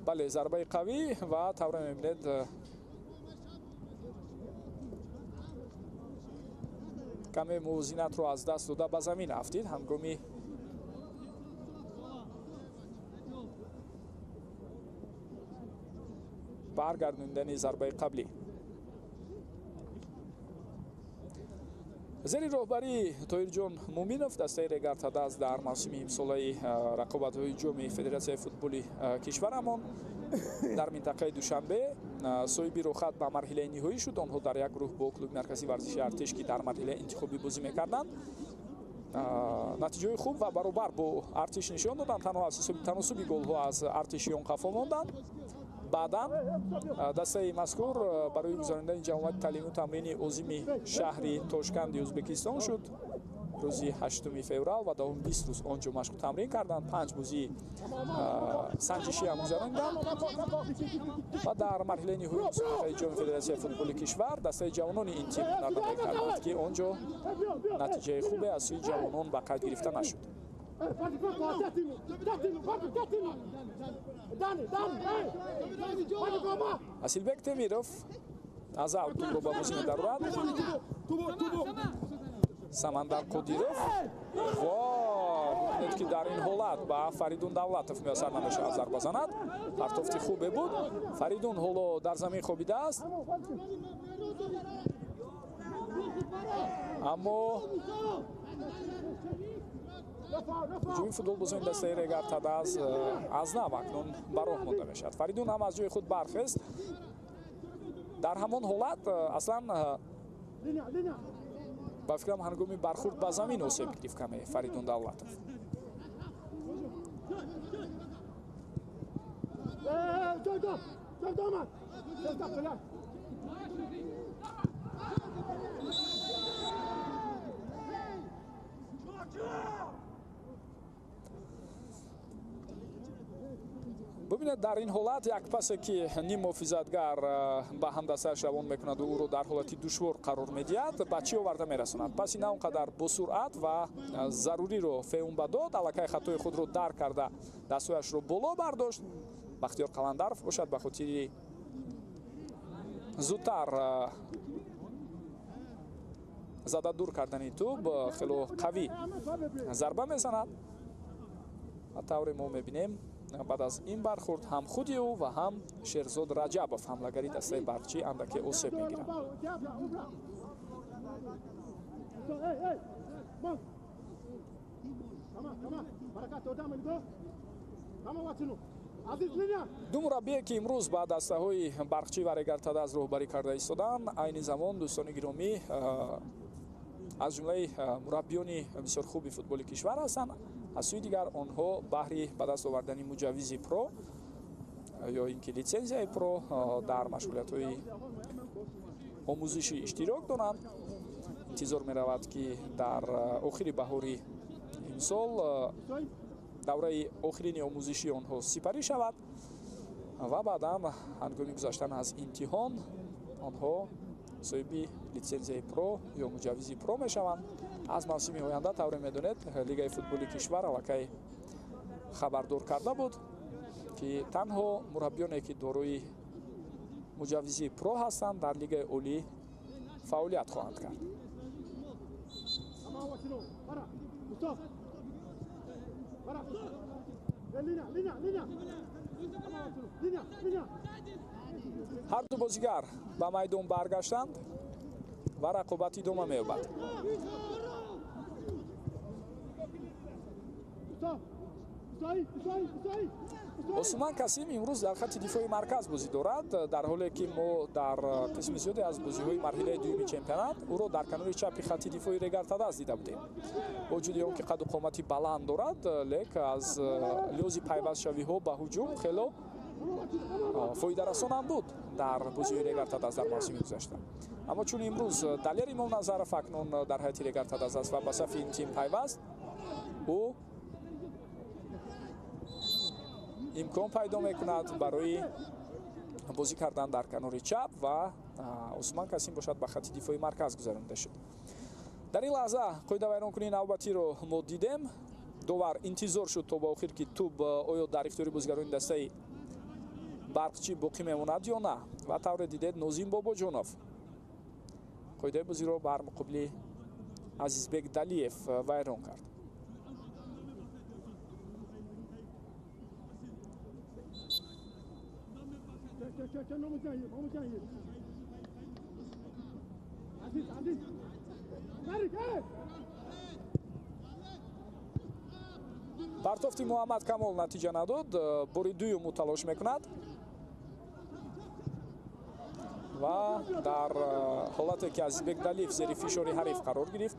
Бале, зарбаи қавӣ ва тавре мебинед каме мувозинатро аз даст дода ба замин афтид ҳангоми баргардондани зарбаи қаблӣ. Зери роҳбарии Тоирҷон Муминов дастаи Регар-ТадАЗ дар мавсими имсолаи рақобатҳои ҷоми Федератсияи футболи кишварамон дар минтақаи Душанбе соҳиби роҳхат ба марҳилаи ниҳоӣ шуд. Онҳо дар як гурӯҳ бо клуби марказии варзиши Артиш, ки дар марҳилаи интихобӣ бозӣ мекарданд, натиҷаҳои хуб ва баробар бо Артиш нишон доданд. Танҳо аз ҳисоби таносуби голҳо аз артишиён қафо монданд. Баъдан дастаи мазкур барои гузаронидани ҷамоати таълиму тамрини озими шаҳри Тошканди Ӯзбекистон шуд. Рӯзи 8 феврал ва давоми 20 рӯз он ҷо машқу тамрин карданд. 5 бозии санҷишӣ ҳам гузарониданд ва дар марҳилаи ниҳоии мусобиқаи ҷоми Федератсияи футболи кишвар дастаи ҷавонони ин тим ҳунарнамоӣ карданд, ки он ҷо натиҷаи хубе аз сӯи ҷавонон ба қайд гирифта нашуд. Асилбек Темиров аз авт тӯбро ба бозӣ медарорад. Самандар Қодиров. Во! Бубинед, ки дар ин ҳолат ба Фаридун Давлатов муяссар намешавад зарба занад. Партофти хубе буд. Фаридун ҳоло дар замин хобидааст. Аммо ҳуҷуми футболбозони дастаи Регар Тадаз аз нав акнун ба роҳ монда мешавад. Фаридун ҳам аз ҷои худ бархест. Дар ҳамон ҳолат аслан ба фикрам ҳангоми бархурд ба замин осеб гирифт каме Фаридун Давлатов. Бубинед, дар ин ҳолат як пасе, ки ним муҳофизатгар ба ҳамдастааш равон мекунад ва ӯро дар ҳолати душвор қарор медиҳад, ба чӣ оварда мерасонад? Паси на он қадар босуръат ва заруриро Феумба дод, аллакай хатои худро дарк карда дастҳояшро боло бардошт. Бахтиёр Қаландаров бошад ба хотири зудтар зада дур кардани тӯб хело қавӣ зарба мезанад. Ва тавре мо мебинем, баъд аз ин бархурд ҳам худи ӯ ва ҳам Шерзод Раҷабов, ҳамлагари дастаи Барқчӣ, андаке осеб мегиранд. Ду мураббие, ки имрӯз ба дастаҳои Барқчӣ ва Регар Тадаз роҳбарӣ карда истоданд, айни замон, дӯстони гиромӣ, аз ҷумлаи мураббиёни бисёр хуби футболи кишвар ҳастанд. Аз сӯи дигар онҳо баҳри ба даст овардани муҷаввизи про ё ин ки литсензияи про дар машғулиятҳои омӯзишӣ иштирок доранд. Интизор меравад, ки дар охири баҳори имсол давраи охирини омӯзишии онҳо сипарӣ шавад ва баъдан ҳангоми гузаштан аз имтиҳон онҳо соҳиби литсензияи про ё муҷаввизи про мешаванд. Аз мавсими оянда, тавре медонед, Лигаи футболи кишвар аллакай хабардор карда буд, ки танҳо мураббиёне, ки дорои муҷаввизи про ҳастанд, дар Лигаи олӣ фаъолият хоҳанд кард. Ҳар ду бозигар ба майдон баргаштанд ва рақобат идома меёбад. Осман Касим имрӯз дар хатти дифои марказ бозӣ дорад, дар ҳоле ки мо дар қисми зиёде аз бозиҳои марҳилаи дуюми чемпионат ӯро дар канори чапи хатти дифои Регар Тадаз дида будем. Бо вуҷуди он ки қаду қомати баланд дорад, лек аз лиҳози пайвастшавиҳо ба ҳуҷум хело фоидарасонам буд дар бозиҳои Регар Тадаз дар мавсими гузашта. Аммо чун имрӯз Далер Имомназаров акнун дар ҳайати Регар Тадаз аст ва ба сафи ин тим пайваст, ӯ имкон пайдо мекунад барои бозӣ кардан дар канори чап ва Осман Касим бошад ба хатти дифои марказ гузаронида шуд. Дар ин лаҳза қоидавайронкунии навбатиро мо дидем. Довар интизор шуд то ба охир, ки тӯб оё дар ихтиёри бозигарони дастаи Барқчӣ боқӣ мемонад ё на. Ва тавре дидед, Нозим Бобоҷонов қоидаи бозиро бар муқобили Азизбек Далиев вайрон кард. Партофти Муҳаммад Камол натиҷа надод. Бори дуюм ӯ талош мекунад ва дар ҳолате ки Азизбек Далиев зери фишори ҳариф қарор гирифт,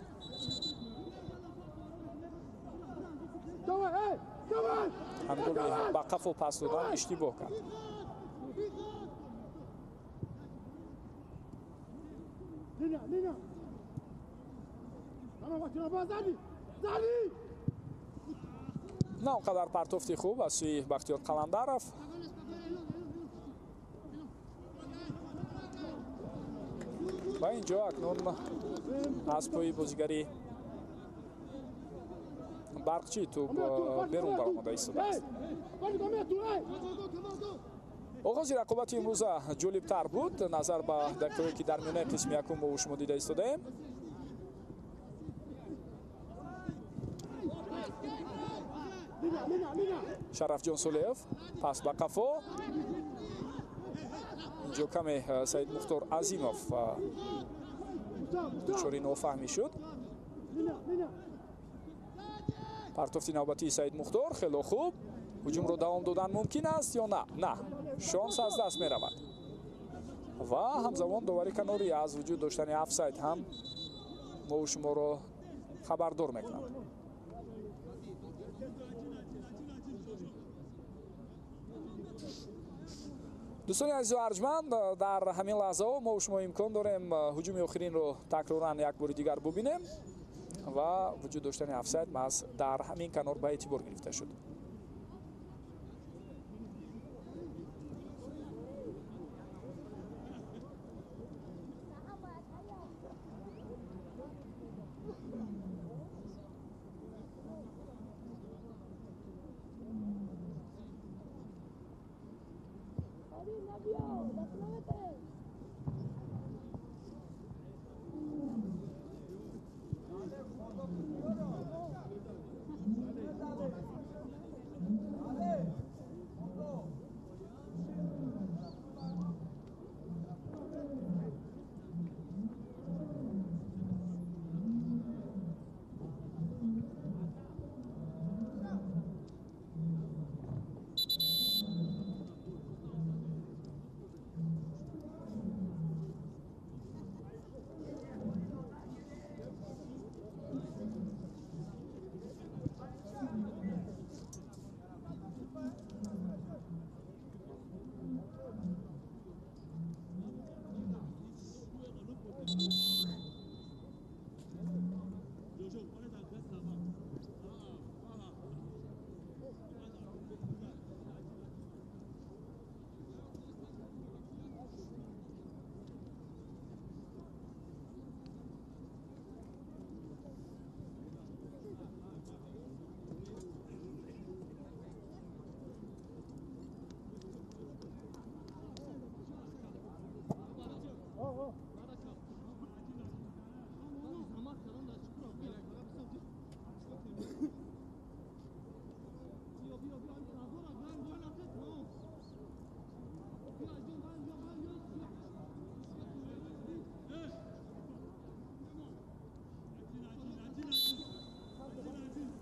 ҳангоми ба қафо пас додан иштибоҳ кард. На он қадар партофти хуб аз сӯи Бахтиёр Қаландаров. Ва инҷо акнун аз пои бозигари Барқчӣ тӯб берун баромада истодааст. Оғози рақобати имрӯза ҷолибтар буд назар ба дақиқаҳое, ки дар миёнаи қисми якум мо шумо дида истодаем. Шарафҷон Солеев пас ба қафо. Инҷо каме Саид Мухтор Азимов дучори нофаҳмӣ шуд. Партофти навбатии Саид Мухтор хело хуб. Ҳуҷумро давом додан мумкин аст ё на? На, шонс аз даст меравад. Ва ҳамзамон довари канорӣ аз вуҷуд доштани офсайд ҳам мо шуморо хабардор мекунад. Дӯстони азизу арҷманд, дар ҳамин лаҳзаҳо мо шумо имкон дорем ҳуҷуми охиринро такроран як бори дигар бубинем ва вуҷуд доштани офсайд маҳз дар ҳамин канор ба эътибор гирифта шуд.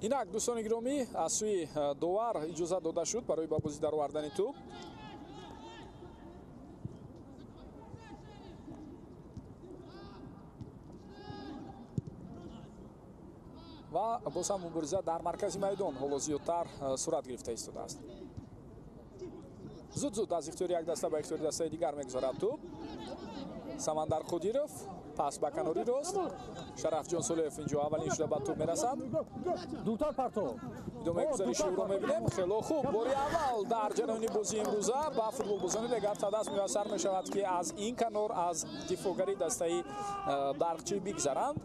Инак дӯстони гиромӣ, аз сӯи довар иҷозат дода шуд барои ба бозӣ даровардани тӯб. Ва боз ҳам мубориза дар маркази майдон ҳоло зиёдтар сурат гирифта истодааст. Зуд-зуд аз ихтиёри як даста ба ихтиёри дастаи дигар мегузарад тӯб. Самандар Қодиров пас ба канори рост. Шарафҷон Солеев инҷо аввалин шуда ба тӯб мерасад. Дутар парто. Идомаи гузариши ӯро мебинем. Хело хуб. Бори аввал дар ҷараёни бозии имрӯза ба футболбозони Регар ТадАЗ муяссар мешавад, ки аз ин канор аз дифоъгари дастаи Барқчӣ бигзаранд.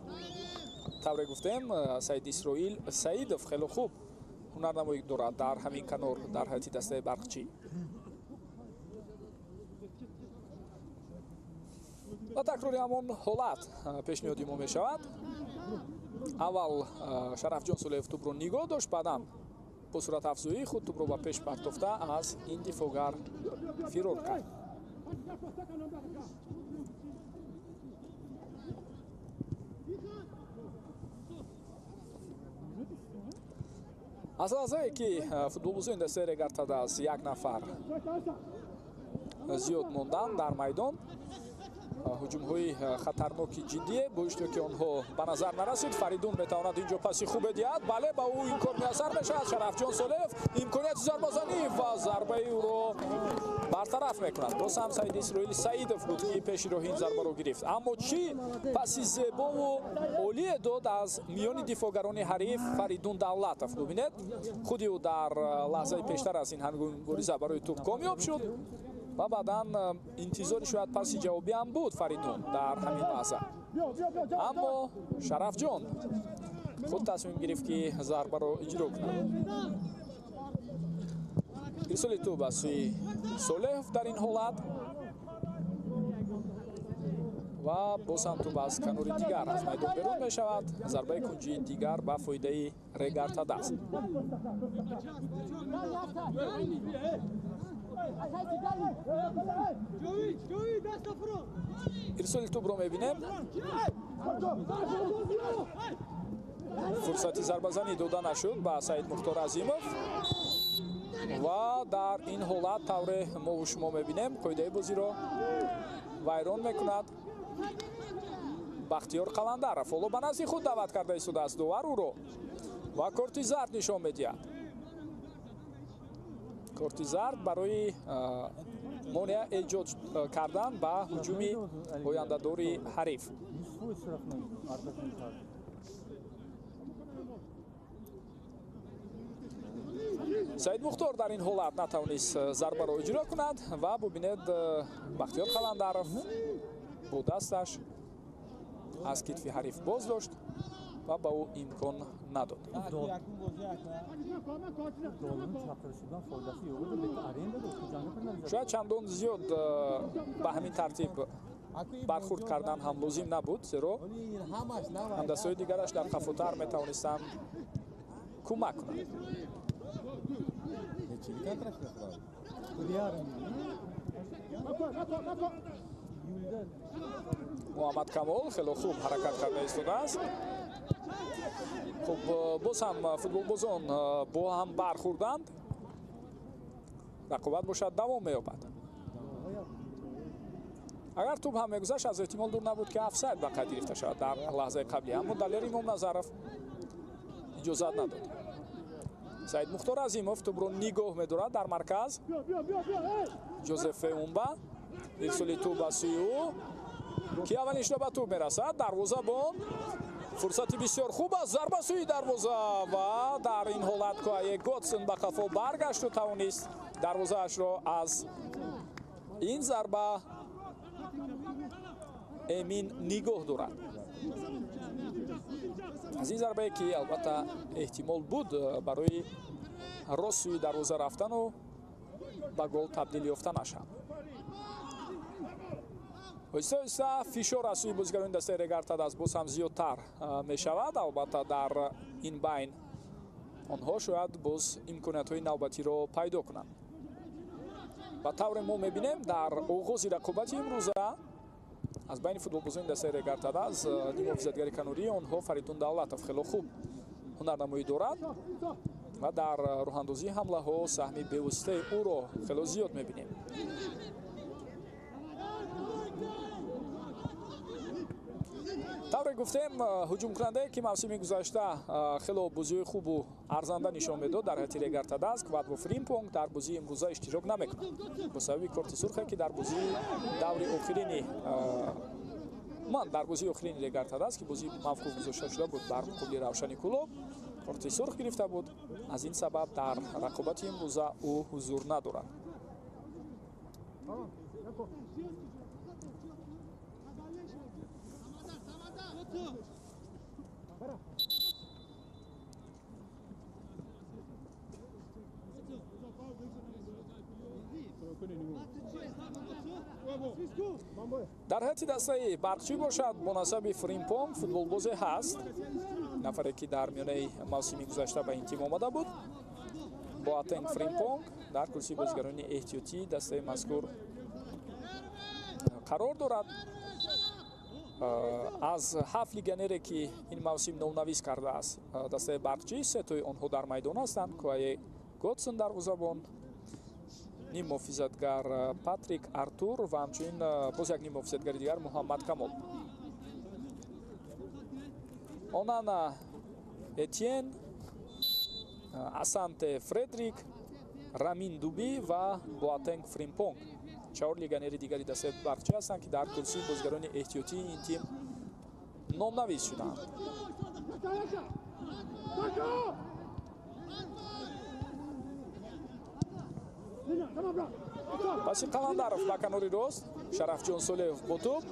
Тавре гуфтем, Саид Исроил Саидов хело хуб ҳунарнамоӣ дорад дар ҳамин канор дар ҳайати дастаи Барқчӣ. Ва такрори ҳамон ҳолат пешниҳоди мо мешавад. Аввал Шарафҷон Солеев тӯбро нигоҳ дошт, баъдан бо суръатафзоии худ тӯбро ба пеш партофта аз ин дифоъгар фирор кард. Аз лаҳзае ки футболбозони дастаи Регар ТадАЗ як нафар зиёд монданд дар майдон, ҳуҷумҳои хатарноки ҷиддие бо иштироки онҳо ба назар нарасид. Фаридун метавонад инҷо паси хубе диҳад. Бале, ба ӯ ин кор муяссар мешавад. Шарафҷон Солеев имконияти зарбазанӣ ва зарбаи ӯро бартараф мекунад. Боз ҳам Саид Исроил Саидов буд, ки пеши роҳи ин зарбаро гирифт. Аммо чӣ паси зебову олие дод аз миёни дифоъгарони ҳариф Фаридун Давлатов. Бубинед, худи ӯ дар лаҳзаи пештар аз ин ҳангоми мубориза барои тӯб комёб шуд ва баъдан интизори шояд паси ҷавобӣ ҳам буд Фаридун дар ҳамин лаҳза. Аммо Шарафҷон худ тасмим гирифт, ки зарбаро иҷро кунад. Ирсоли тӯб аз сӯи Солеҳов дар ин ҳолат. Ва боз ҳам тӯб аз канори дигар аз майдон берун мешавад. Зарбаи кунҷии дигар ба фоидаи Регар-ТадАЗ. Ирсоли тӯбро мебинем. Фурсати зарбазанӣ дода нашуд ба Саид Мухтор Азимов ва дар ин ҳолат тавре мову шумо мебинем қоидаи бозиро вайрон мекунад Бахтиёр Қаландаров. Ҳоло ба назди худ даъват карда истодааст довар ӯро ва корти зард нишон медиҳад. Корти зард барои монеа эҷод кардан ба ҳуҷуми ояндадори ҳариф. Саид Мухтор дар ин ҳолат натавонист зарбаро иҷро кунад ва бубинед Бахтиёр Қаландаров бо дасташ аз китфи ҳариф боз дошт ва ба ӯ имкон надод. Шояд чандон зиёд ба ҳамин тартиб бархурд кардан ҳам лозим набуд, зеро ҳамдастҳои дигараш дар қафотар метавонистанд кӯмак кунанд. Муҳаммад Камол хело хуб ҳаракат карда истодааст. Хуб, боз ҳам футболбозон бо ҳам бархӯрданд. Рақобат бошад давом меёбад. Агар тӯб ҳам мегузашт, аз эҳтимол дур набуд, ки офсайд ба қайд гирифта шавад дар лаҳзаи қаблӣ, аммо Далер Имомназаров иҷозат надод. Саид Мухтор Азимов тӯбро нигоҳ медорад дар марказ. Ҷозеф Умба ирсоли тӯб ба сӯи ӯ, ки аввалин шуда ба тӯб мерасад. Дарвозабон фурсати бисёр хуб аст, зарба сӯи дарвоза ва дар ин ҳолат Куае Готсон ба қафо баргашту тавонист дарвозаашро аз ин зарба эмин нигоҳ дорад. Аз ин зарбае ки албатта эҳтимол буд барои рост сӯи дарвоза рафтану ба гол табдил ёфтанаш ҳам. Оҳиста оҳиста фишор аз сӯи бозигарони дастаи Регар-ТадАЗ боз ҳам зиёдтар мешавад. Албатта дар ин байн онҳо шояд боз имкониятҳои навбатиро пайдо кунанд. Ба тавре мо мебинем дар оғози рақобати имрӯза аз байни футболбозони дастаи Регар-ТадАЗ нимҳофизатгари канории онҳо Фаридун Давлатов хело хуб ҳунарнамоӣ дорад ва дар роҳандозии ҳамлаҳо саҳми бевоситаи ӯро хело зиёд мебинем. Тавре гуфтем, ҳуҷумкунандае ки мавсими гузашта хело бозиҳои хубу арзанда нишон медод дар ҳайати Регар-ТадАЗ, Квадво Фримпонг дар бозии имрӯза иштирок намекунад бо сабаби корти сурхе ки дар бозии даври охирини ман дар бозии охирини Регар-ТадАЗ, ки бозии мавқуф гузошта шуда буд бар муқобили Равшани Кӯлоб, корти сурх гирифта буд. Аз ин сабаб дар рақобати имрӯза ӯ ҳузур надорад. Дар ҳайати дастаи Барқчӣ бошад бо насаби Фримпонг футболбозе ҳаст, нафаре ки дар миёнаи мавсими гузашта ба ин тим омада буд. Боатенг Фримпонг дар курсии бозигарони эҳтиётии дастаи мазкур қарор дорад. Аз 7 легионере ки ин мавсим номнавис кардааст дастаи Барқчӣ, сетои онҳо дар майдон ҳастанд. Куае Готсон дарвозабон, ниммуҳофизатгар Патрик Артур ва ҳамчунин боз як ниммуҳофизатгари дигар Муҳаммад Камол. Онана Этьен, Асанте Фредрик, Рамин Дуби ва Боатенг Фримпонг чаҳор легионери дигари дастаи Барқчӣ ҳастанд, ки дар курсии бозигарони эҳтиётии ин тим номнавис шудаанд. Паси Қаландаров ба канори рост, Шарафҷон Солеев бо тӯб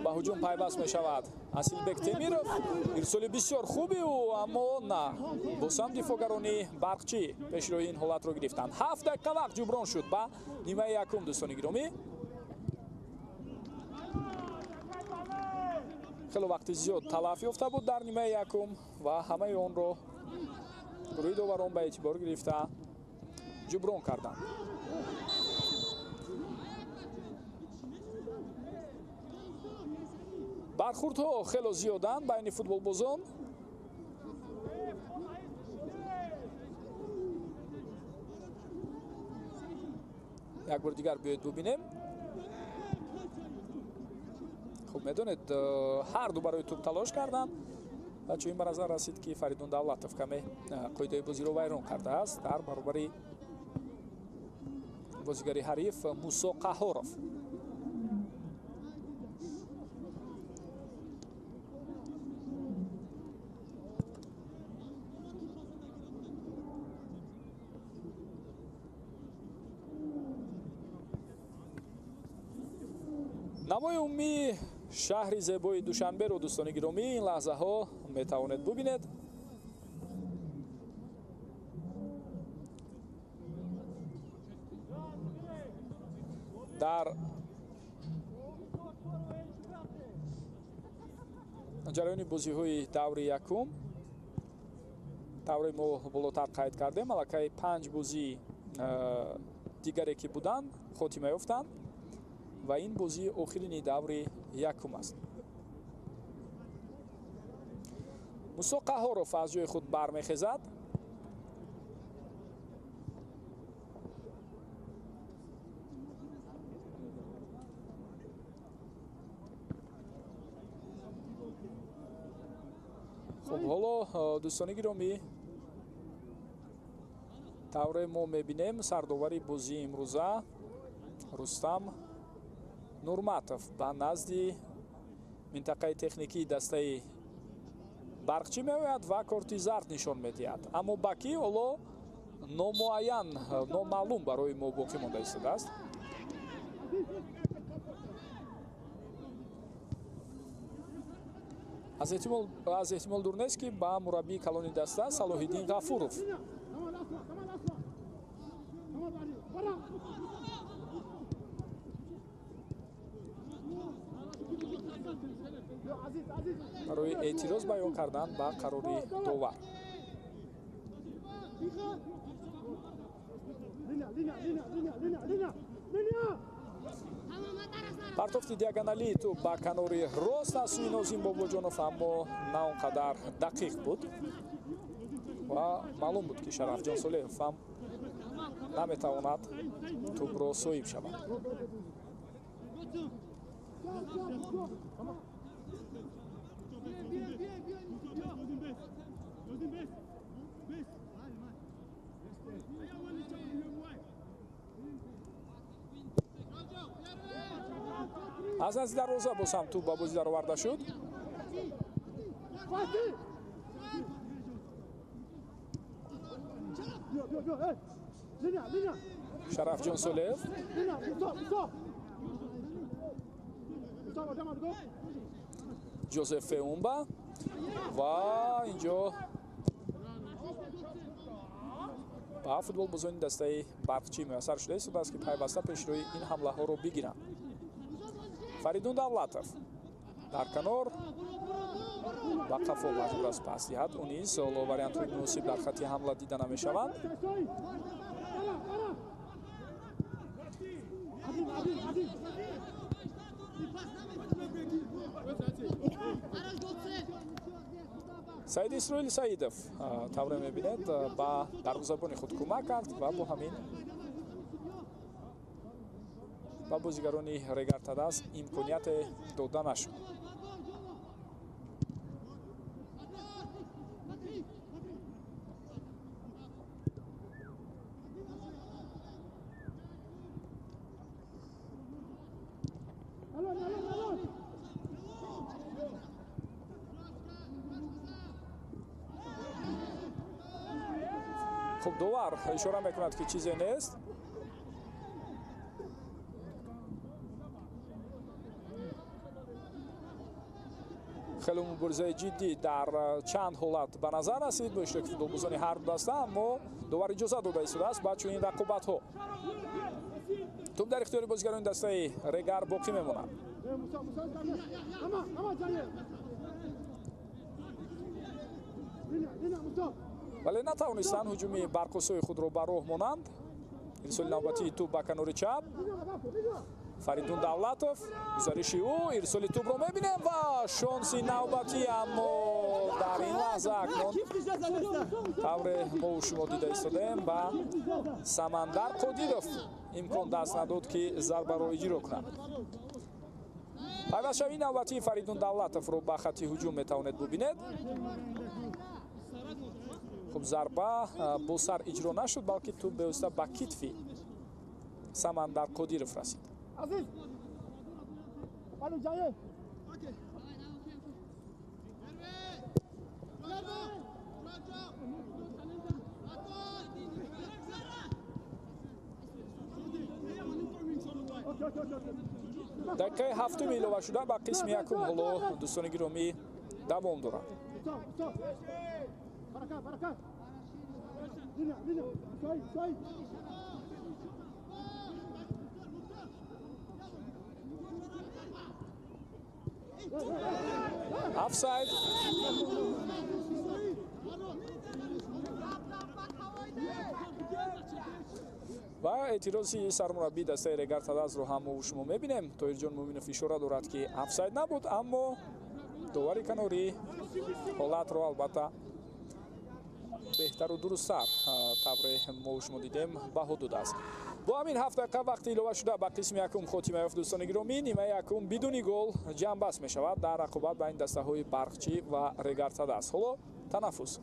ба ҳуҷум пайваст мешавад. Асилбек Темиров, ирсоли бисёр хуби ӯ, аммо на, боз ҳам дифоъгарони Барқчӣ пешроҳи ин ҳолатро гирифтанд. 7 дақиқа вақт ҷуброн шуд ба нимаи якум, дӯстони гиромӣ. Хеле вақти зиёд талаф ёфта буд дар нимаи якум ва ҳамаи онро гурӯҳи доварон ба эътибор гирифта ҷуброн карданд. Бархурдҳо хело зиёданд байни футболбозон. Як бор дигар биёед бубинем. Хуб медонед, ҳар ду барои тӯб талош карданд ва чунин ба назар расид, ки Фаридун Давлатов каме қоидаи бозиро вайрон кардааст дар баробари бозигари ҳариф Мусо Қаҳоров. Намои умумии шаҳри зебои Душанберо, дӯстони гиромӣ, ин лаҳзаҳо метавонед бубинед. Дар ҷараёни бозиҳои даври якум, тавре мо болотар қайд кардем, аллакай 5 бозии дигаре ки буданд хотима ёфтанд ва ин бозии охирини даври якум аст. Мусо Қаҳоров аз ҷои худ бармехезад. Хуб, ҳоло дӯстони гиромӣ, тавре мо мебинем, сардовари бозии имрӯза Рустам Нурматов ба назди минтақаи техникии дастаи Барқчӣ меояд ва корти зард нишон медиҳад. Аммо ба кӣ ҳоло номуайян, номаълум барои мо боқӣ монда истодааст. Аз эҳтимол дур нест, ки ба мураббии калони даста Салоҳиддин Ғафуров. Барои эътироз баён кардан ба қарори довар. Партофти диагоналии тӯб ба канори рост аз сӯи Нозим Бобоҷонов, аммо на он қадар дақиқ буд ва маълум буд, ки Шарафҷон Солеҳов ҳам наметавонад тӯбро соҳиб шавад. Аз назди дарвоза боз ҳам тӯб ба бозӣ дароварда шуд. Шарафҷон Солеҳов Ҷозеф Феумба ва инҷо ба футболбозони дастаи Барқчӣ муяссар шуда истодааст, ки пайваста пешрӯи ин ҳамлаҳоро бигиранд. Фаридун Давлатов дар канор ба қафо маҷбур аст пас диҳад. Ӯ низ ҳоло вариантҳои муносиб дар хатти ҳамла дида намешаванд. Саид Исроил Саидов тавре мебинед ба дарвозабони худ кӯмак кард ва бо ҳамин ба бозигарони Регар-ТадАЗ имконияте дода нашуд. Хуб, довар ишора мекунад, ки чизе нест. Хеле муборизаи ҷиддӣ дар чанд ҳолат ба назар расид бо иштироки футболбозони ҳар ду даста, аммо довар иҷозат дода истодааст ба чунин рақобатҳо. Тӯб дар ихтиёри бозигарони дастаи Регар боқӣ мемонад. Вале натавонистанд ҳуҷуми барқосои худро ба роҳ монанд. Ирсоли навбатии тӯб ба канори чап. Фаридун Давлатов, гузариши ӯ, ирсоли тӯбро мебинем ва шонси навбатӣ, аммо дар ин лаҳза акнун тавре мо шумо дида истодаем ба Самандар Қодиров имкон даст надод, ки зарбаро иҷро кунад. Пайвастшавии навбатии Фаридун Давлатовро ба хатти ҳуҷум метавонед бубинед. Хуб, зарба бо сар иҷро нашуд, балки тӯб бевосита ба китфи Самандар Қодиров расид. Дақиқаи ҳафтум илова шуда ба қисми якум ҳоло дӯстони гиромӣ давом дорад. Офсайд. Ва эътирози сармураббии дастаи Регар Тадазро ҳам мо шумо мебинем. Тоҳирҷон Муъминов ишора дорад, ки офсайд набуд, аммо довари канорӣ ҳолатро албатта беҳтару дурусттар тавре мо шумо дидем баҳо додааст. Бо ҳамин 7 дақиқа вақти илова шуда ба қисми якум хотима ёфт дӯстони гиромӣ. Нимаи якум бидуни гол ҷамъбаст мешавад дар рақобат байни дастаҳои Барқчӣ ва Регар Тадаз. Ҳоло танаффус.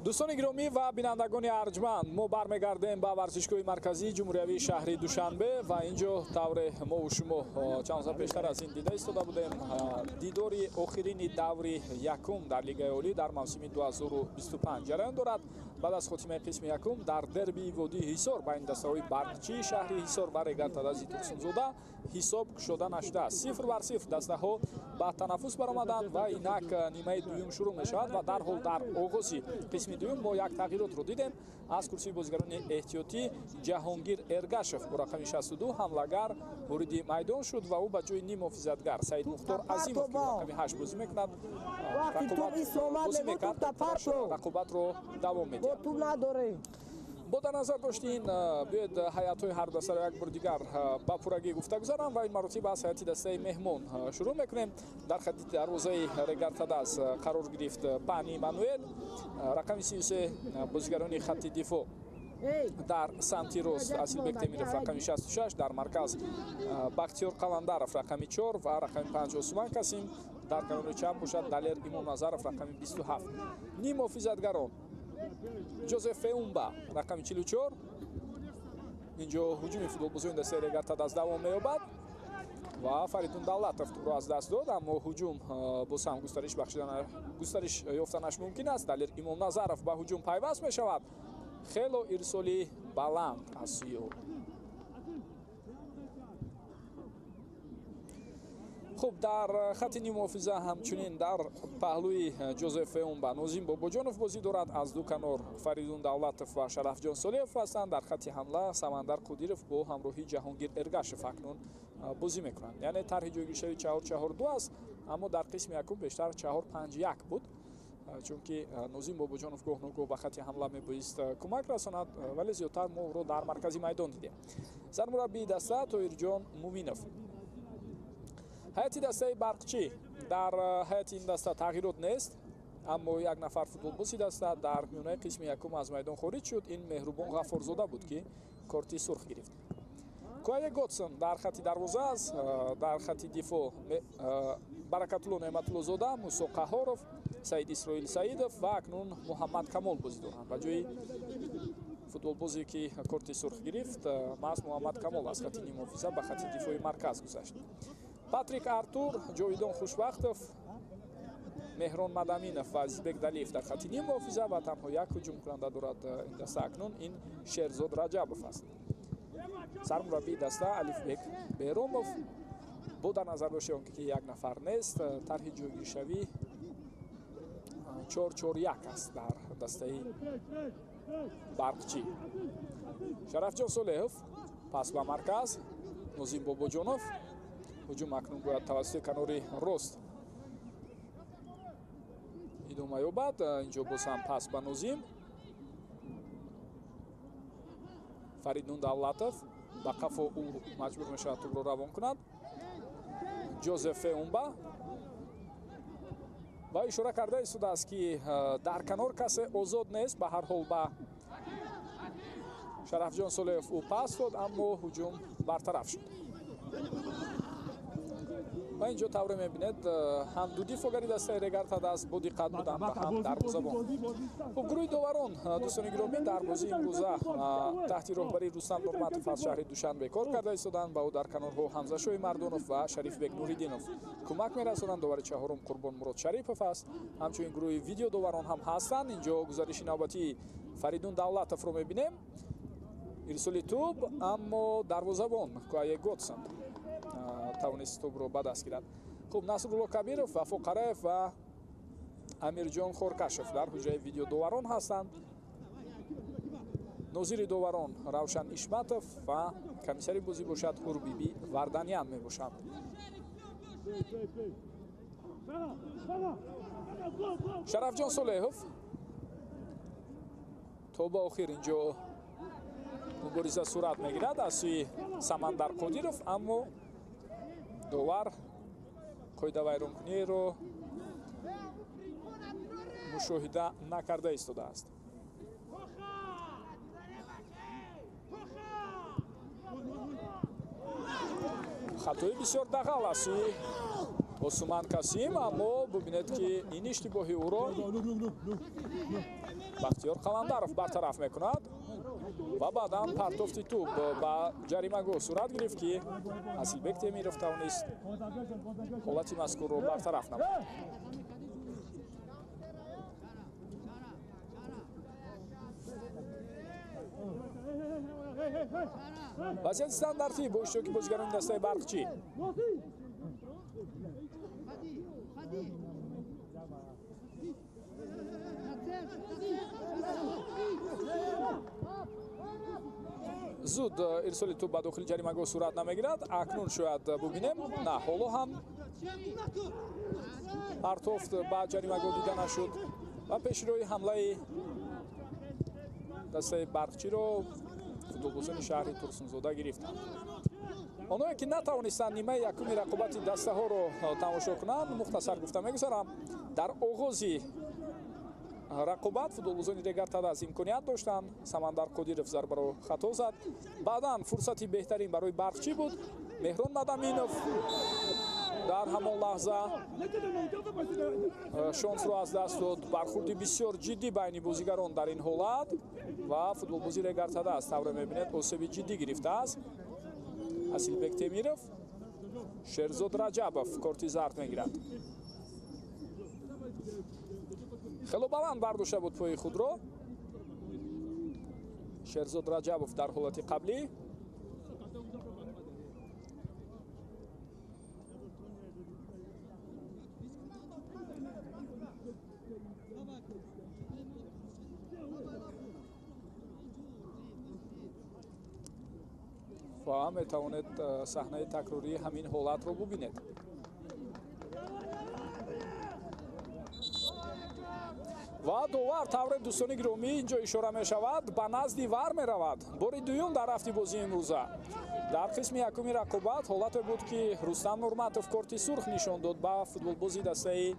Дӯстони гиромӣ ва бинандагони арҷманд, мо бармегардем ба варзишгоҳи марказии ҷумҳуриявии шаҳри Душанбе ва инҷо тавре мову шумо чанд соат пештар аз ин дида истода будем, дидори охирини даври якум дар Лигаи Олӣ дар мавсими 2025 ҷараён дорад. Баъд аз хотимаи қисми якум дар дербии водии Ҳисор байни дастаҳои Барқчии шаҳри Ҳисор ва Регар-ТадАЗи Турсунзода ҳисоб кушода нашудааст. 0-0 дастаҳо ба танаффус баромаданд ва инак нимаи дуюм шурӯъ мешавад ва дарҳол дар оғози қисми дуюм мо як тағйиротро дидем. Аз курсии бозигарони эҳтиётӣ Ҷаҳонгир Эргашев бо рақами 62 ҳамлагар вориди майдон шуд ва ӯ ба ҷои нимҳофизатгар Саид Мухтор Азимов, ки бо рақами 8 бозӣ мекунад, рақобатро давом медиҳад. Бо дар назар дошти ин, биёед ҳайатҳои ҳар дастаро як бор дигар ба пуррагӣ гуфта гузарам ва ин маротиба аз ҳайати дастаи меҳмон шурӯъ мекунем. Дар хати дарвозаи Регар-ТадАЗ қарор гирифт Пани Мануэл, рақами 33 бозигарони хатти дифоъ. Дар самти рост Асилбек Темиров рақами 66, дар марказ Бахтиёр Қаландаров рақами 4 ва рақами 5 Осман Касим, дар канори чап бошад Далер Имомназаров рақами 27. Нимҳофизатгарон Ҷозеф Феумба рақами 44. Инҷо ҳуҷуми футболбозони дастаи Регар-ТадАЗ давом меёбад ва Фаридун Давлатов тӯбро аз даст дод, аммо ҳуҷум боз ҳам густариш ёфтанаш мумкин аст. Далер Имомназаров ба ҳуҷум пайваст мешавад. Хело ирсоли баланд аз сӯи ӯ. Хуб, дар хати нимҳофиза ҳамчунин дар паҳлӯи Ҷозеф Феумба Нозим Бобоҷонов бозӣ дорад. Аз ду канор Фаридун Давлатов ва Шарафҷон Солиев ҳастанд. Дар хати ҳамла Самандар Қудиров бо ҳамроҳии Ҷаҳонгир Эргашев акнун бозӣ мекунанд. Яъне тарҳи ҷойгиршавӣ 4-4-2 аст, аммо дар қисми якум бештар 4-5-1 буд, чунки Нозим Бобоҷонов гоҳ ногоҳ ба хати ҳамла мебоист кӯмак расонад, вале зиёдтар мо ӯро дар маркази майдон дидем. Сармураббии даста Тоирҷон Муминов. Ҳайати дастаи Барқчӣ, дар ҳайати ин даста тағйирот нест, аммо як нафар футболбози даста дар миёнаи қисми якум аз майдон хориҷ шуд. Ин Меҳрубон Ғаффорзода буд, ки корти сурх гирифт. Куае Готсон дар хати дарвоза аст. Дар хати дифоъ Баракатулло Неъматуллозода, Мусо Қаҳоров, Саид Исроил Саидов ва акнун Муҳаммад Камол бозӣ доранд. Ба ҷои футболбозе, ки корти сурх гирифт, маҳз Муҳаммад Камол аз хати нимҳофиза ба хати дифои марказ гузашт. Патрик Артур, Ҷовидон Хушбахтов, Меҳрон Мадаминов ва Азизбек Далиев дар хати нимҳофиза ва танҳо як ҳуҷумкунанда дорад ин даста акнун, ин Шерзод Раҷабов аст. Сармураббии даста Алифбек Беромов. Бо дар назар дошти он ки як нафар нест, тарҳи ҷойгиршавӣ 4-4-1 аст дар дастаи Барқчӣ. Шарафҷон Солеҳов пас ба марказ, Нозим Бобоҷонов. Ҳуҷум акнун бояд тавассути канори рост идома ёбад. Инҷо боз ҳам пас ба Нозим. Фаридун Давлатов ба қафо ӯ маҷбур мешавад тӯбро равон кунад. Ҷозеф Феумба ва ишора карда истодааст, ки дар канор касе озод нест. Ба ҳар ҳол ба Шарафҷон Солеев ӯ пас дод, аммо ҳуҷум бартараф шуд. Ва инҷо тавре мебинед, ҳам ду дифоъгари дастаи Регар-ТадАЗ бо диққат буданд ва ҳам дарвозабон. Хуб, гурӯҳи доварон, дӯстони гиромӣ, дар бозии имрӯза таҳти роҳбарии Рустам Нурматов аз шаҳри Душанбе кор карда истоданд. Ба ӯ дар канорҳо Ҳамзашоҳи Мардонов ва Шарифбек Нуриддинов кӯмак мерасонанд. Довари чаҳорум Қурбон Мурод Шарипов аст. Ҳамчунин гурӯҳи видеодоварон ҳам ҳастанд. Инҷо гузариши навбатии Фаридун Давлатовро мебинем. Ирсоли тӯб, аммо дарвозабон Куае Готсон тавонист тӯбро ба даст гирад. Хуб, Насрулло Кабиров, Вафо Қараев ва Амирҷон Хоркашев дар ҳуҷраи видеодоварон ҳастанд. Нозири доварон Равшан Ишматов ва комиссари бозӣ бошад Ҳурбиби Варданян мебошанд. Шарафҷон Солеҳов то ба охир инҷо мубориза сурат мегирад аз сӯи Самандар Қодиров, аммо довар қоидавайронкуниро мушоҳида накарда истодааст. Хатои бисёр дағал аз сӯи Осуман Касим, аммо бубинед, ки ин иштибоҳи ӯро Бахтиёр Қаландаров бартараф мекунад ва баъдан партофти тӯб ба ҷаримагоҳ сурат гирифт, ки Асилбек Темиров тавонист ҳолати мазкурро бартараф намуд. Вазъияти стандартӣ бо иштироки бозигарони дастаи Барқчӣ. Зуд ирсоли тӯб ба дохили ҷаримагоҳ сурат намегирад. Акнун шояд бубинем. На, ҳоло ҳам партофт ба ҷаримагоҳ дида нашуд ва пешрои ҳамлаи дастаи Барқчиро футболбозони шаҳри Турсунзода гирифтанд. Онҳое ки натавонистанд нимаи якуми рақобати дастаҳоро тамошо кунанд, мухтасар гуфта мегузарам, дар оғози рақобат футболбозони Регар-ТадАЗ имконият доштанд. Самандар Қодиров зарбаро хато зад. Баъдан фурсати беҳтарин барои Барқчӣ буд. Меҳрон Мадаминов дар ҳамон лаҳза шонсро аз даст дод. Бархурди бисёр ҷиддӣ байни бозигарон дар ин ҳолат ва футболбози Регар-ТадАЗ тавре мебинед осеби ҷиддӣ гирифтааст. Асилбек Темиров, Шерзод Раҷабов корти зард мегирад. Хело баланд бардошта буд пои худро Шерзод Раҷабов дар ҳолати қаблӣ. Ва метавонед саҳнаи такрории ҳамин ҳолатро бубинед. Ва довар тавре дӯстони гиромӣ инҷо ишора мешавад, ба назди вар меравад. Бори дуюм дар рафти бозии имрӯза. Дар қисми якуми рақобат ҳолате буд, ки Рустам Нурматов корти сурх нишон дод ба футболбози дастаи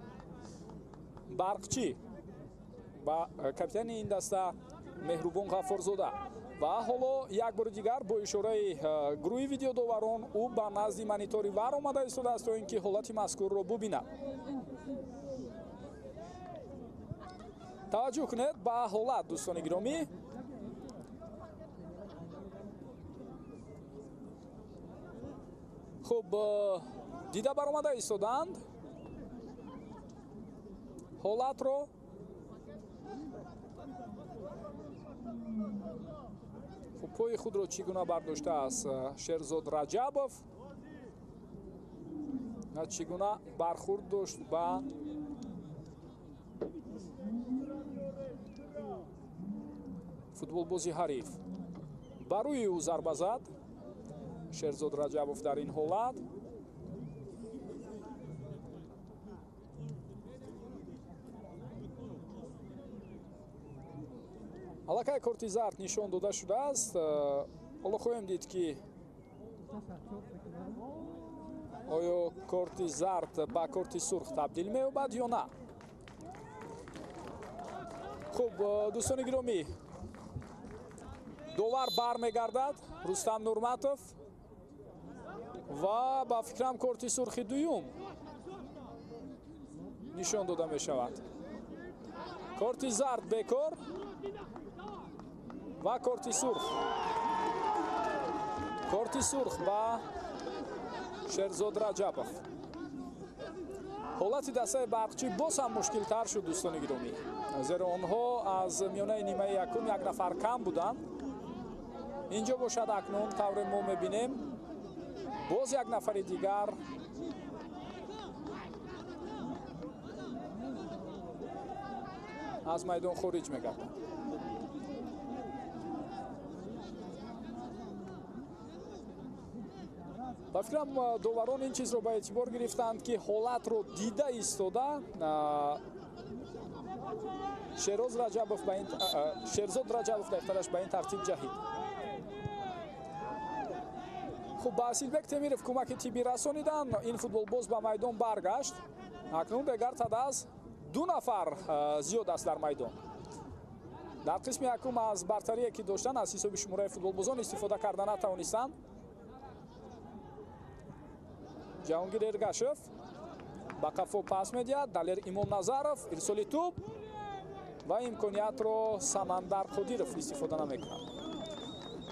Барқчӣ, ба капитани ин даста Меҳрубон Ғаффорзода. Ва ҳоло як бори дигар бо ишораи гурӯҳи видеодоварон ӯ ба назди монитори вар омада истодааст, то ин ки ҳолати мазкурро бубинад. Таваҷҷӯҳ кунед ба ҳолат, дӯстони гиромӣ. Хуб, дида баромада истоданд ҳолатро. Хуб, пои худро чӣ гуна бардоштааст Шерзод Раҷабов, чӣ гуна бархурд дошт ба футболбози ҳариф. Ба рӯи ӯ зарба зад Шерзод Раҷабов дар ин ҳолат. Аллакай корти зард нишон дода шудааст. Ҳоло хоҳем дид, ки оё корти зард ба корти сурх табдил меёбад ё на. Хуб, дӯстони гиромӣ, довар бармегардад Рустам Нурматов ва ба фикрам корти сурхи дуюм нишон дода мешавад. Корти зард бекор ва корти сурх. Корти сурх ба Шерзод Раҷабов. Ҳолати дастаи Барқчӣ боз ҳам мушкилтар шуд, дӯстони гиромӣ, зеро онҳо аз миёнаи нимаи якум як нафар кам буданд. Инҷо бошад акнун тавре мо мебинем боз як нафари дигар аз майдон хориҷ мегардад. Ба фикрам, доварон ин чизро ба эътибор гирифтанд, ки ҳолатро дида истода Шероз Раҷабов ба ин, Шерзод Раҷабов дақиқтараш, ба ин тартиб ҷаҳид. Хуб, ба Асилбек Темиров кӯмаки тиббӣ расониданд. Ин футболбоз ба майдон баргашт. Акнун Регар Тадаз ду нафар зиёд аст дар майдон. Дар қисми якум аз бартарие, ки доштанд, аз ҳисоби шумораи футболбозон истифода карда натавонистанд. Ҷаҳонгир Эргашев ба қафо пас медиҳад. Далер Имомназаров, ирсоли тӯб ва имкониятро Самандар Қодиров истифода намекунад.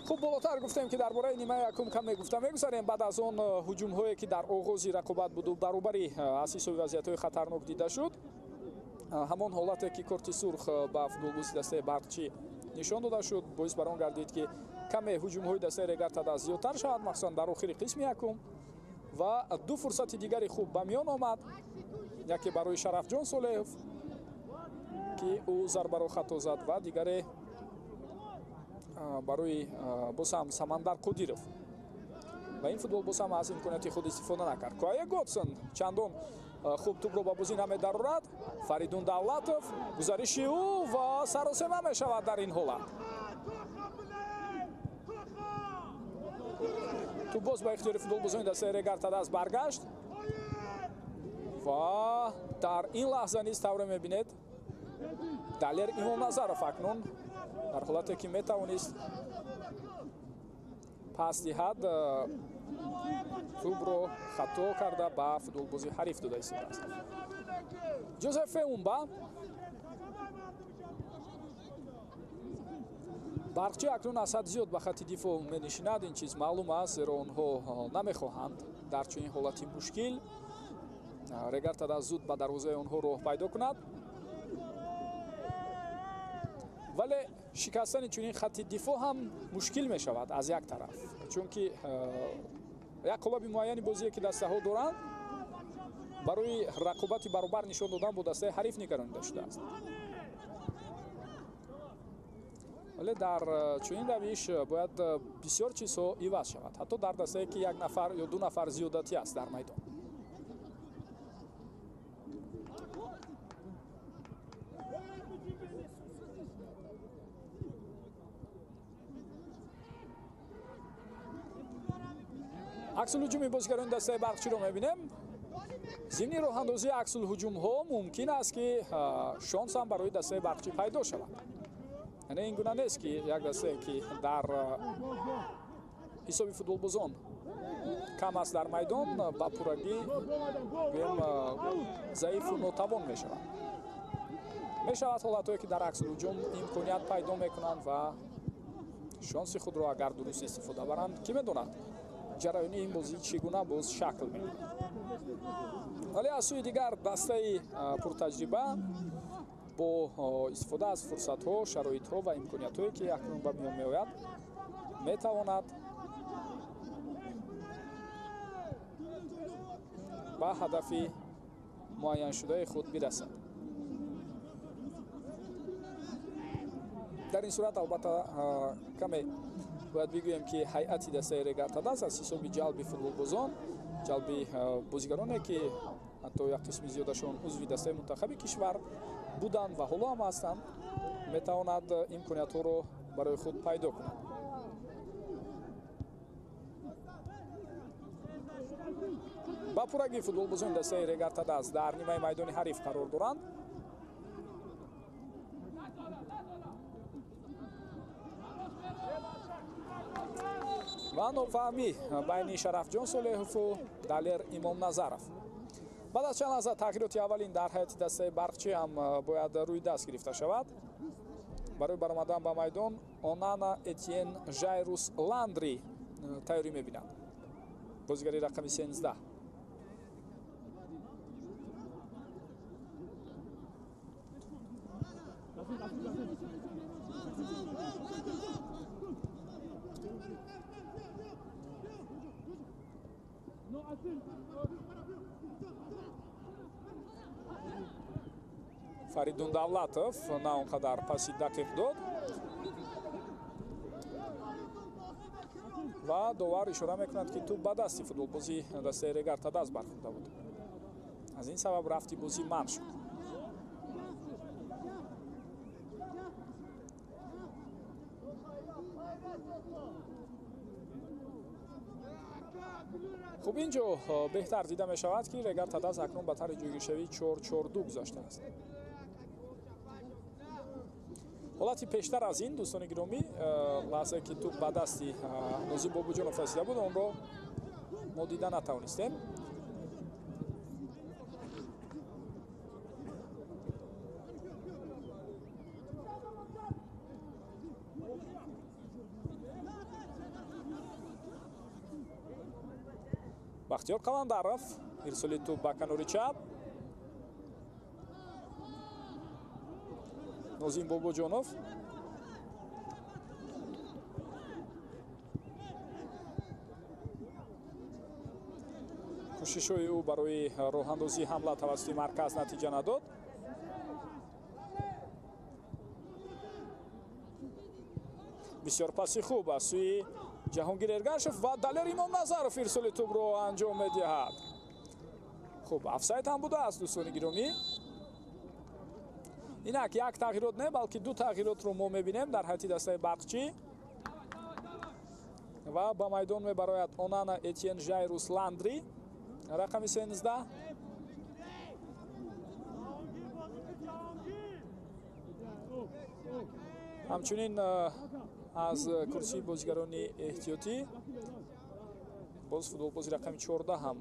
Хуб, болотар гуфтем, ки дар бораи нимаи якум каме гуфта мегузарем. Баъд аз он ҳуҷумҳое, ки дар оғози рақобат буду баробари аз ҳисоби вазъиятҳои хатарнок дида шуд, ҳамон ҳолате, ки корти сурх ба футболбози дастаи Барқчӣ нишон дода шуд, боис бар он гардид, ки каме ҳуҷумҳои дастаи Регар Тадаз зиёдтар шавад, махсусан дар охири қисми якум. Ва ду фурсати дигари хуб ба миён омад: яке барои Шарафҷон Солеҳов, ки ӯ зарбаро хато зад, ва дигаре барои боз ҳам Самандар Қодиров, ва ин футболбоз ҳам аз имконияти худ истифода накард. Коя Годсон чандон хуб тӯбро ба бозӣ намедарорад. Фаридун Давлатов, гузариши ӯ ва саросема мешавад дар ин ҳолат. Тӯб боз ба ихтиёри футболбозони дастаи Регар Тадаз баргашт ва дар ин лаҳза низ, тавре мебинед, Далер Имомназаров акнун дар ҳолате, ки метавонист пас диҳад, тӯбро хато карда ба футболбози ҳариф дода истодааст. Ҷозеф Умба. Барқчӣ акнун аз ҳад зиёд ба хатти дифоъ менишинад. Ин чиз маълум аст, зеро онҳо намехоҳанд дар чунин ҳолати мушкил Регар Тадаз зуд ба дарвозаи онҳо роҳ пайдо кунад. Вале шикастани чунин хатти дифоъ ҳам мушкил мешавад аз як тараф, чунки як қолаби муайяни бозие, ки дастаҳо доранд, барои рақобати баробар нишон додан бо дастаи ҳариф нигаронида шудааст. Вале дар чунин равиш бояд бисёр чизҳо иваз шавад, ҳатто дар дастае, ки як нафар ё ду нафар зиёдатӣ аст дар майдон. Аксулҳуҷуми бозигарони дастаи Барқчиро мебинем. Зимни роҳандозии аксулҳуҷумҳо мумкин аст, ки шонс ҳам барои дастаи Барқчӣ пайдо шавад. Яъне ин гуна нест, ки як дастае, ки дар ҳисоби футболбозон кам аст дар майдон, ба пуррагӣ, гӯем, заифу нотавон мешавад. Мешавад ҳолатҳое, ки дар аксулҳуҷум имконият пайдо мекунанд ва шонси худро агар дуруст истифода баранд, кӣ медонад, ҷараёни ин бозӣ чӣ гуна боз шакл мегирад. Вале аз сӯи дигар дастаи пуртаҷриба бо истифода аз фурсатҳо, шароитҳо ва имкониятҳое, ки акнун ба миён меояд, метавонад ба ҳадафи муайяншудаи худ бирасад. Дар ин сурат, албатта, каме бояд бигӯем, ки ҳайати дастаи Регар Тадаз аз ҳисоби ҷалби футболбозон, ҷалби бозигароне, ки ҳатто як қисми зиёдашон узви дастаи мунтахаби кишвар буданд ва ҳоло ҳам ҳастанд, метавонад имкониятҳоро барои худ пайдо кунад. Ба пуррагӣ футболбозони дастаи Регар Тадаз дар нимаи майдони ҳариф қарор доранд. Ва нофаҳмӣ байни Шарафҷон Солеҳову Далер Имомназаров. Баъд аз чанд лаҳза тағйироти аввалин дар ҳайати дастаи Барқчӣ ҳам бояд рӯи даст гирифта шавад. Барои баромадан ба майдон Онана Этьен Жайрус Ландри тайёрӣ мебинад, бозигари рақами 13. Фаридун Давлатов на он қадар паси дақиқ дод. Ва довар ишора мекунад, ки тӯб ба дасти футболбози дастаи Регар Тадаз бархӯрда буд. Аз ин сабаб рафти бозӣ манъ шуд. Хуб, ин ҷо беҳтар дида мешавад, ки Регар Тадаз акнун ба тарҳи ҷойгиршавии 4-4-2 гузаштааст. Ҳолати пештар аз ин, дӯстони гиромӣ, лаҳзае ки тӯб ба дасти Нозим Бобоҷонов расида буд, онро мо дида натавонистем. Бахтиёр Қаландаров ирсоли тӯб ба канори чап. Нозим Бобоҷонов. Кӯшишҳои ӯ барои роҳандозии ҳамла тавассути марказ натиҷа надод. Бисёр паси хуб аз сӯи Ҷаҳонгир Эргашев ва Далер Имомназаров ирсоли тӯбро анҷом медиҳад. Хуб, офсайд ҳам будааст, дӯстони гиромӣ. Инак як тағйирот не, балки ду тағйиротро мо мебинем дар ҳайати дастаи Барқчӣ. Ва ба майдон мебарояд Онана Этьен Жайрус Ландри, рақами 13. Ҳамчунин аз курсии бозигарони эҳтиётӣ боз футболбози рақами 14 ҳам,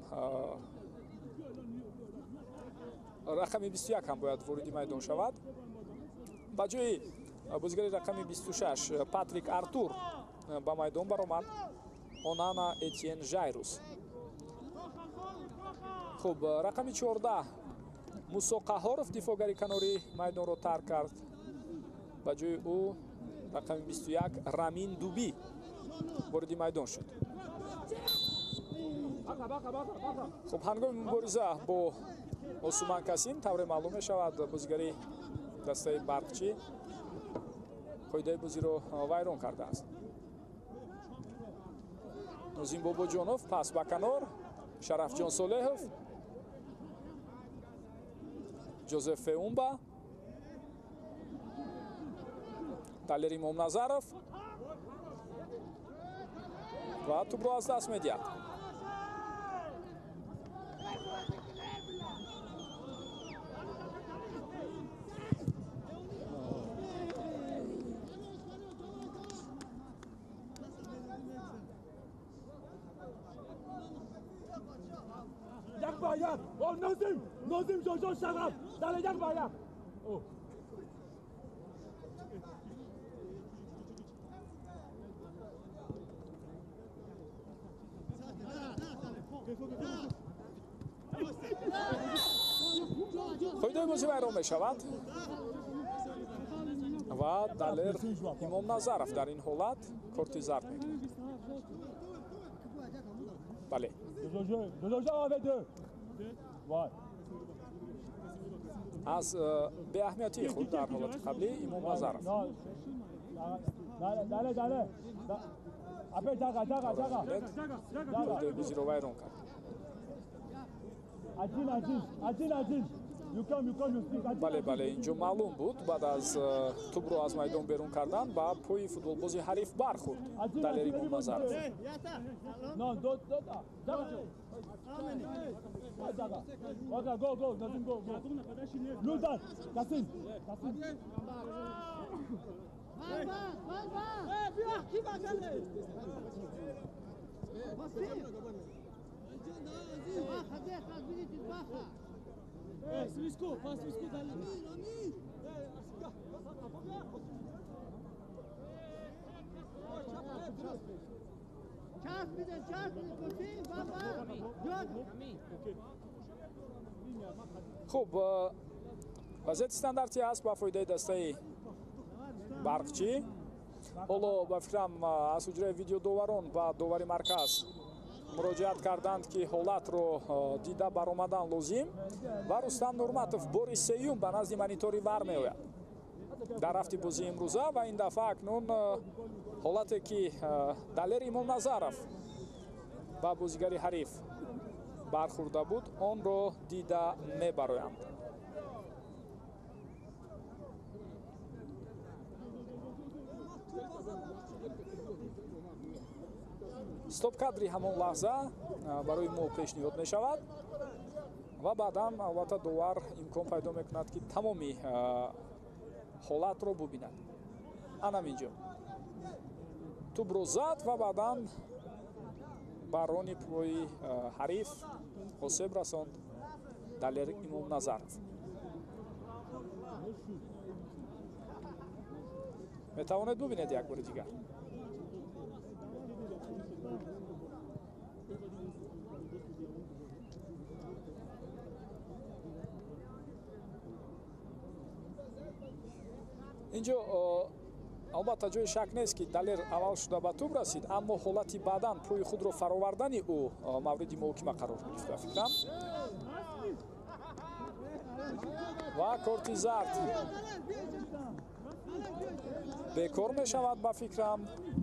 рақами 21 ҳам бояд вориди майдон шавад. Ба ҷои бозигари рақами 26 Патрик Артур ба майдон баромад Онана Этьен Жайрус. Хуб, рақами 14 Мусо Қаҳоров дифоъгари канори майдонро тарк кард. Ба ҷои ӯ рақами 21 Рамин Дубӣ вориди майдон шуд. Хуб, ҳангоми мубориза бо Осуман Касим тавре маълум мешавад, бозигари дастаи Барқчӣ қоидаи бозиро вайрон кардааст. Нозим Бобоҷонов пас ба канор, Шарафҷон Солеҳов, Ҷозеф Феумба, Далер Имомназаров ва тӯбро аз даст медиҳад. Нозим, Нозим, Жожо, Шараф, Далер Як. Қоидаи бозӣ вайрон мешавад ва Далер Имомназаров дар ин ҳолат корти зард мегирад. Бале. Аз беаҳамиятии худ дар ҳолати қаблӣ Имомназаров. Қоидаи бозиро вайрон кард. Бале, бале, инҷо маълум буд, баъд аз тӯбро аз майдон берун кардан ба пои футболбози ҳариф бархӯрд Далер Имомназаров. Хуб, вазъияти стандартӣ аст ба фоидаи дастаи Барқчӣ. Ҳоло ба фикрам аз ҳуҷраи видеодоварон ба довари марказ муроҷиат карданд, ки ҳолатро дида баромадан лозим ва Рустам Нурматов бори сеюм ба назди монитори вар меояд. Дар рафти бозии имрӯза ва ин дафъа акнун ҳолате ки Далер Имомназаров ба бозигари ҳариф бархӯрда буд, онро дида мебароянд. Стоп-кадри ҳамон лаҳза барои мо пешниҳод мешавад ва баъдан албатта довар имкон пайдо мекунад, ки тамоми ҳолатро бубинад. Анам инҷо тӯбро зад ва баъдан ба рони пои ҳариф осеб расонд Далер Имомназаров. Метавонед бубинед як бори дигар. Инҷо албатта ҷои шак нест, ки Далер аввал шуда ба тӯб расид, аммо ҳолати баъдан пои худро фаровардани ӯ мавриди муҳокима қарор гирифт, ба фикрам. Ва корти зард бекор мешавад, ба фикрам,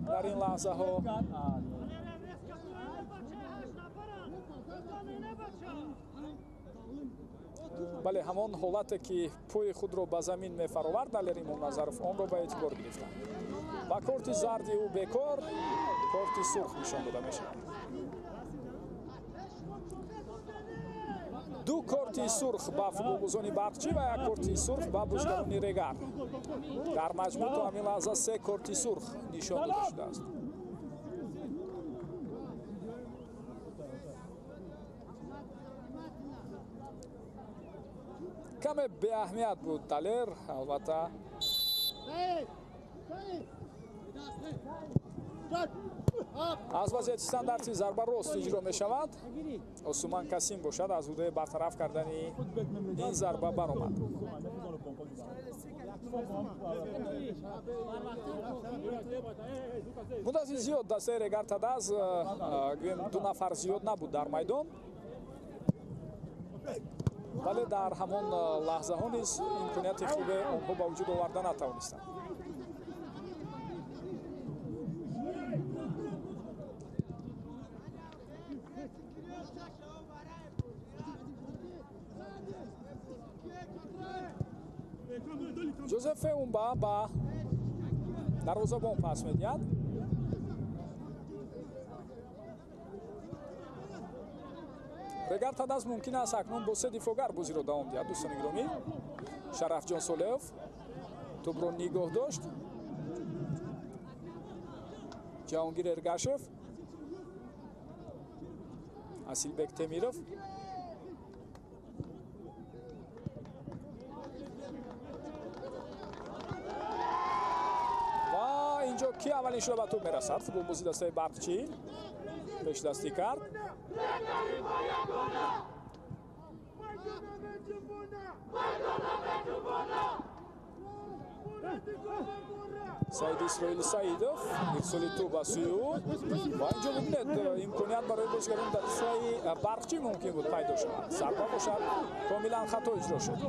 дар ин лаҳзаҳо. Бале, ҳамон ҳолате ки пои худро ба замин мефаровард Далер Имомназаров, онро ба эътибор гирифтанд ва корти зарди ӯ бекор, корти сурх нишон дода мешавад. Ду корти сурх ба футболбозони Барқчӣ ва як корти сурх ба бозигарони Регар. Дар маҷмӯъ то ҳамин лаҳза се корти сурх нишон дода шудааст. Каме беаҳамият буд Далер, албатта. Аз вазъияти стандарти зарба рост иҷро мешавад. Осуман Касим бошад аз ҳудуди бартараф кардани ин зарба баромад. Муддати зиёд дастаи Регар Тадаз, гӯем, ду нафар зиёд набуд дар майдон, вале дар ҳамон лаҳзаҳо низ имконияти хубе онҳо ба вуҷуд оварда натавонистанд. Ҷозеф Феумба ба дарвозабон пас медиҳад. Регар Тадаз мумкин аст акнун бо се дифоъгар бозиро давом диҳад. Дӯстони гиромӣ, Шарафҷон Солеев тӯбро нигоҳ дошт. Ҷаҳонгир Эргашев, Асилбек Темиров. Ва инҷо ки аввалин шуда ба тӯб мерасад? Футболбози дастаи Барқчӣ пешдастӣ кард. Саид Исроил Саидов ирсоли тӯб ба сӯи ӯ ва инҷо бубинед, имконият барои бозигарон дастаи Барқчӣ мумкин буд пайдо шавад. Зарба бошад комилан хато иҷро шуд.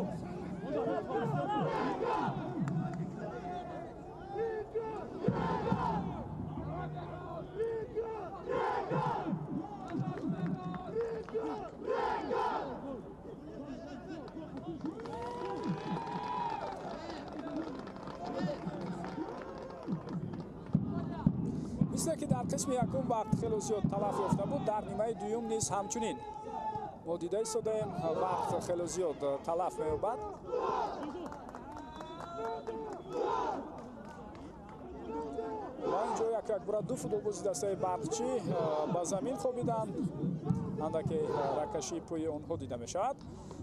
Мисле ки дар қисми якум вақт хело зиёд талаф ёфта буд, дар нимаи дуюм низ ҳамчунин мо дида истодаем, вақт хело зиёд талаф меёбад. Ва инҷо як якбора ду футболбози дастаи Барқчӣ ба замин хобиданд. Андаке ракашии пои онҳо дида мешавад.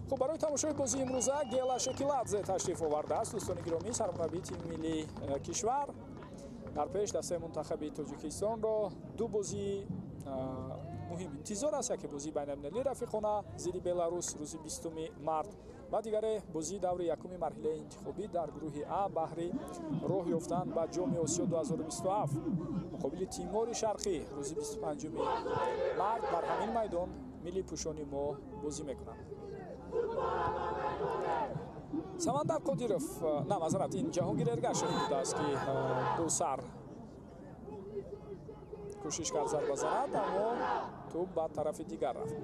Хуб, барои тамошои бозии имрӯза Гела Шекиладзе ташриф овардааст. Дӯстони гиромӣ, сармураббии тими миллии кишвар дар пеш дастаи мунтахаби Тоҷикистонро ду бозии муҳим интизор аст. Яке бозии байналмилалии рафиқона зидди Беларус рӯзи 20 март ва дигаре бозии даври якуми марҳилаи интихобӣ дар гурӯҳи А баҳри роҳ ёфтан ба Ҷоми Осиё 2027 муқобили Тимори Шарқӣ рӯзи 25 март дар ҳамин майдон миллипӯшони мо бозӣ мекунанд. Самандар Қодиров, на, маъзарат, ин Ҷаҳонгир Эргашев будааст, ки бо сар кӯшиш кард зарба занад, аммо тӯб ба тарафи дигар рафт.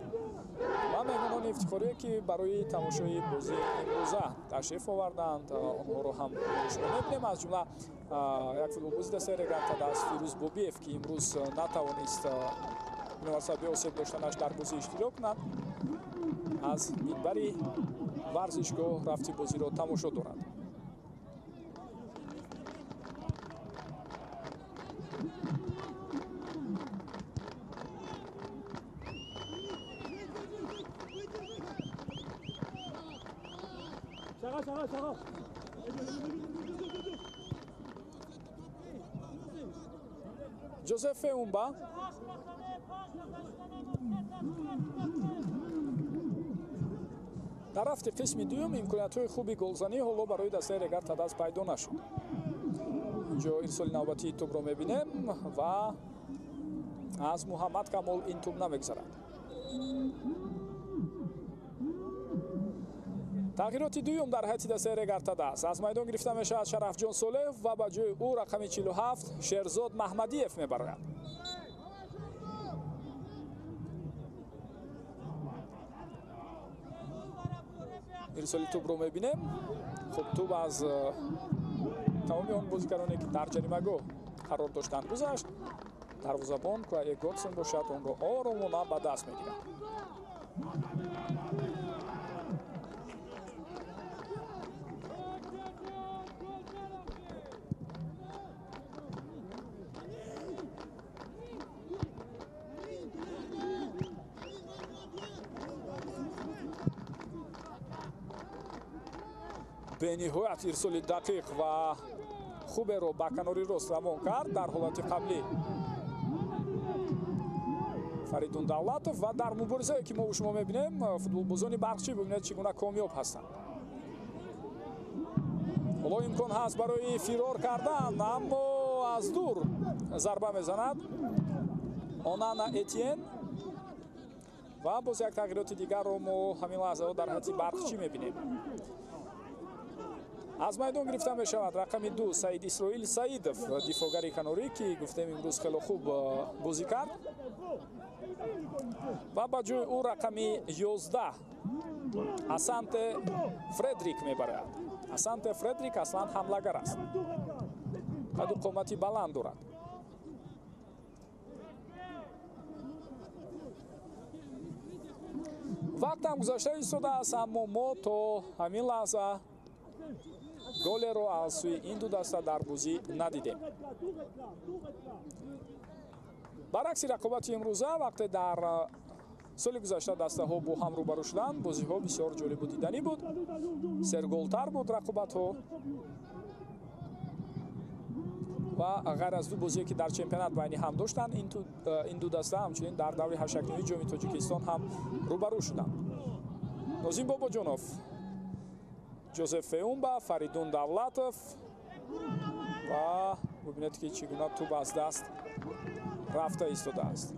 Ва меҳмонони ифтихорие, ки барои тамошои бозии имрӯза ташриф оварданд, онҳоро ҳам шумо мебинем. Аз ҷумла як футболбози дастаи Регар ТадАЗ Фирӯз Бобиев, ки имрӯз натавонист бинобар сабаби осеб доштанаш дар бозӣ иштирок кунад, аз минбари варзишгоҳ рафти бозиро тамошо дорад. Ҷозеф Феумба дар рафти қисми дуюм имкониятҳои хуби голзанӣ ҳоло барои дастаи Регар ТадАЗ пайдо нашуд. Инҷо ирсоли навбатии тӯбро мебинем ва аз Муҳаммад Камол ин тӯб намегузарад. Тағйироти дуюм дар ҳайати дастаи Регар ТадАЗ. Аз майдон гирифта мешавад Шарафҷон Солеҳ ва ба ҷои ӯ рақами 47 Шерзод Маҳмадиев мебарояд. Ирсоли тӯбро мебинем. Хуб, тӯб аз тамоми он бозигароне, ки дар ҷаримагоҳ қарор доштанд, гузашт. Дарвозабон Куае Годсон бошад, онро оромона ба даст мегирад. Бениҳоят ирсоли дақиқ ва хуберо ба канори рост равон кард дар ҳолати қаблӣ Фаридун Давлатов ва дар муборизае, ки мо шумо мебинем, футболбозони Барқчӣ бибинед чӣ гуна комёб ҳастанд. Ҳоло имкон ҳаст барои фирор кардан, аммо аз дур зарба мезанад Онана Этиен ва боз як тағйироти дигарро мо ҳамин лаҳзаҳо дар ҳайати Барқчӣ мебинем. Аз майдон гирифта мешавад рақами 2 Саид Исроил Саидов, дифоъгари канорӣ, ки гуфтем имрӯз хело хуб бозӣ кард, ва ба ҷои ӯ рақами 11 Асанте Фредрик мебарояд. Асанте Фредрик аслан ҳамлагар аст, қаду қомати баланд дорад. Вақтам гузашта истодааст, аммо мо то ҳамин лаҳза голеро аз сӯи ин ду даста дар бозӣ надидем. Баръакси рақобати имрӯза, вақте дар соли гузашта дастаҳо бо ҳам рӯбарӯ шуданд, бозиҳо бисёр ҷолибу диданӣ буд, серголтар буд рақобатҳо ва ғайр аз ду бозие, ки дар чемпионат байни ҳам доштанд, ин ду даста ҳамчунин дар даври ҳаштякниҳои ҷоми Тоҷикистон ҳам рӯбарӯ шуданд. Нозим Бобоҷонов, Ҷозеф Феумба, Фаридун Давлатов ва бубинед, ки чӣ гуна тӯб аз даст рафта истодааст.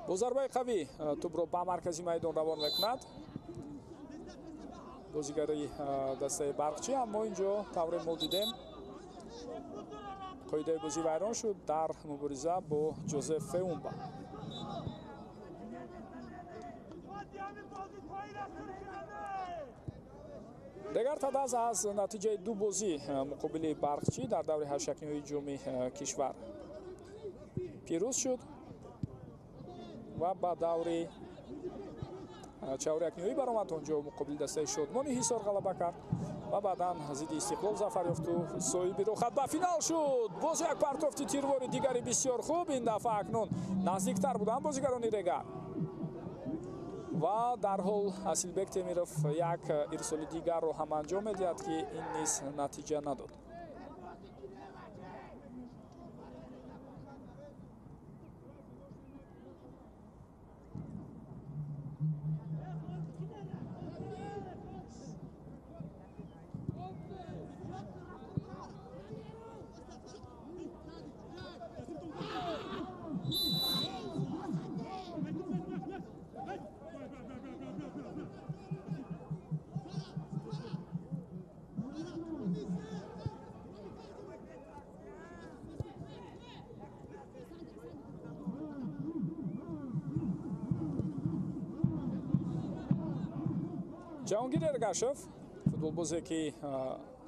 Бо зарбаи қавӣ тӯбро ба маркази майдон равон мекунад бозигари дастаи Барқчӣ, аммо инҷо тавре мо дидем қоидаи бозӣ вайрон шуд дар мубориза бо Ҷозеф Феумба. Регар ТадАЗ аз натиҷаи ду бозӣ муқобили Барқчӣ дар даври ҳаштякниҳои ҷоми кишвар пирӯз шуд ва ба даври чаҳорякниҳоӣ баромад. Онҷо муқобили дастаи Шодмони Ҳисор ғалаба кард ва баъдан зидди Истиқлол зафар ёфту соҳиби рӯхат ба финал шуд. Боз як партофти тирвори дигари бисёр хуб, ин дафъа акнун наздиктар буданд бозигарони Регар ва дарҳол Асилбек Темиров як ирсоли дигарро ҳам анҷом медиҳад, ки ин низ натиҷа надод. Ҷаҳонгир Эргашев, футболбозе ки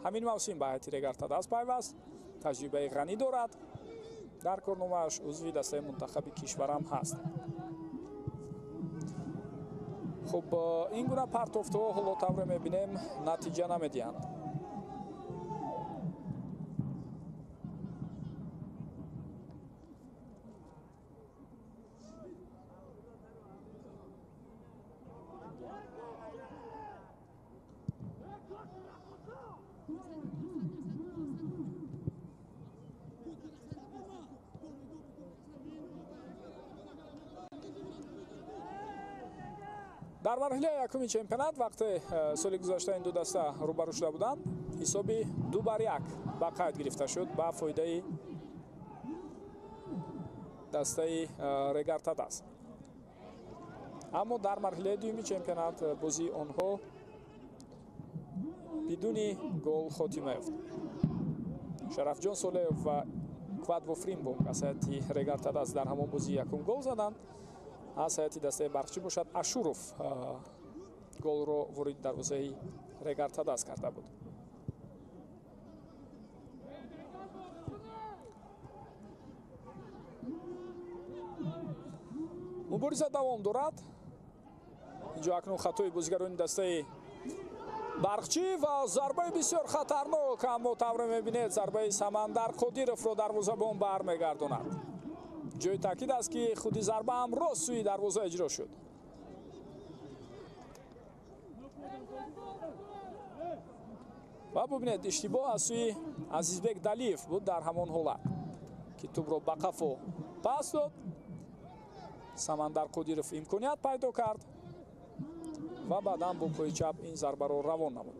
ҳамин мавсим ба ҳайати Регар-ТадАЗ пайваст, таҷрибаи ғанӣ дорад. Дар корномааш узви дастаи мунтахаби кишварам ҳаст. Хуб, ин гуна партофтҳо ҳоло тавре мебинем натиҷа намедиҳанд. Дар марҳилаи якуми чемпионат вақте соли гузашта ин ду даста рӯбарӯ шуда буданд, ҳисоби 2-1 ба қайд гирифта шуд ба фоидаи дастаи Регар-ТадАЗ. Аммо дар марҳилаи дуюми чемпионат бозии онҳо бидуни гол хотима ёфт. Шарафҷон Солеев ва Квадво Фримбонг аз ҳайати Регар-ТадАЗ дар ҳамон бозии якум гол заданд. Аз ҳайати дастаи Барқчӣ бошад Ашуров голро вориди дарвозаи Регар-ТадАЗ карда буд. Мубориза давом дорад. Инҷо акнун хатои бозигарони дастаи Барқчӣ ва зарбаи бисёр хатарнок, аммо тавре мебинед зарбаи Самандар Қодировро дарвозабон бармегардонад. Ҷои таъкид аст ки худи зарба ҳам рост сӯи дарвоза иҷро шуд. Ва бубинед, иштибоҳ аз сӯи Азизбек Далиев буд дар ҳамон ҳолат ки тӯбро ба қафо пас дод. Самандар Қодиров имконият пайдо кард ва баъдан бо пои чап ин зарбаро равон намуд.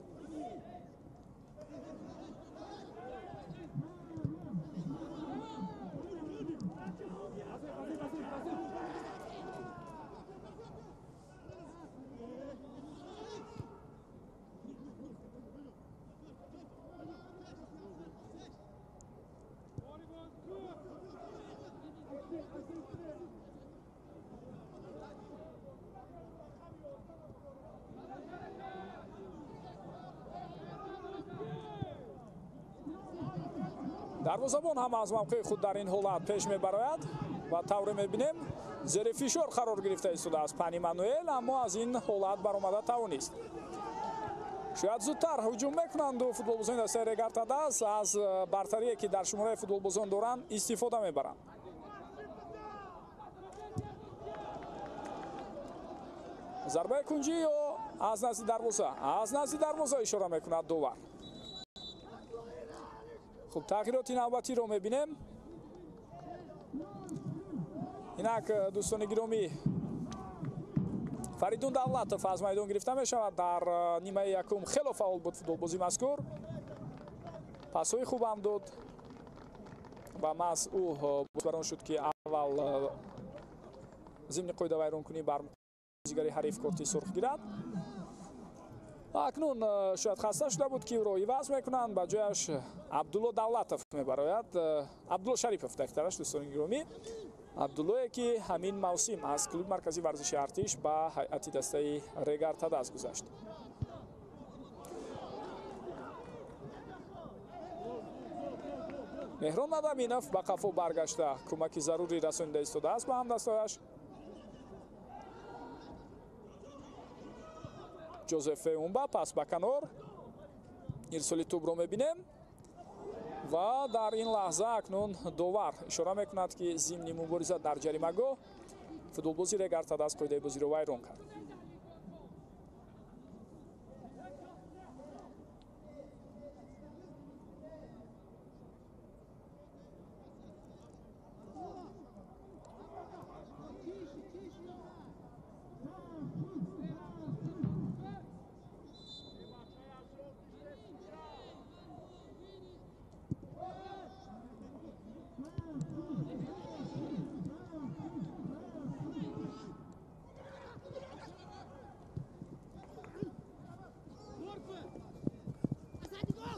Дарвозабон ҳам аз мавқеи худ дар ин ҳолат пеш мебарояд ва тавре мебинем зери фишор қарор гирифта истодааст Пани Мануэл, аммо аз ин ҳолат баромада тавонист. Шояд зудтар ҳуҷум мекунанду футболбозони дастаи Регар-ТадАЗ аз бартарие ки дар шумораи футболбозон доранд истифода мебаранд. Зарбаи кунҷӣ ё аз назди дарвоза? Аз назди дарвоза ишора мекунад довар. Хуб, тағйироти навбатиро мебинем. Инак, дӯстони гиромӣ, Фаридун Давлатов аз майдон гирифта мешавад. Дар нимаи якум хело фаъол буд футболбози мазкур, пасҳои хубам дод ва маҳз ӯ барон шуд ки аввал зимни қоидавайронкунӣ бар бозигари ҳариф корти сурх гирад. Акнун шояд хаста шуда буд ки ӯро иваз мекунанд, ба ҷояш Абдулло Давлатов мебарояд. Абдулло Шарипов дақиқтараш, дӯстони гиромӣ. Абдуллое ки ҳамин мавсим аз клуби марказии варзиши Артиш ба ҳайати дастаи Регар-ТадАЗ гузашт. Меҳрон Мадаминов ба қафо баргашта кӯмаки зарурӣ расонида истодааст ба ҳамдастааш. Ҷозеф Феумба пас ба канор, ирсоли тӯбро мебинем ва дар ин лаҳза акнун довар ишора мекунад ки зимни мубориза дар ҷаримагоҳ футболбози Регар-ТадАЗ қоидаи бозиро вайрон кард.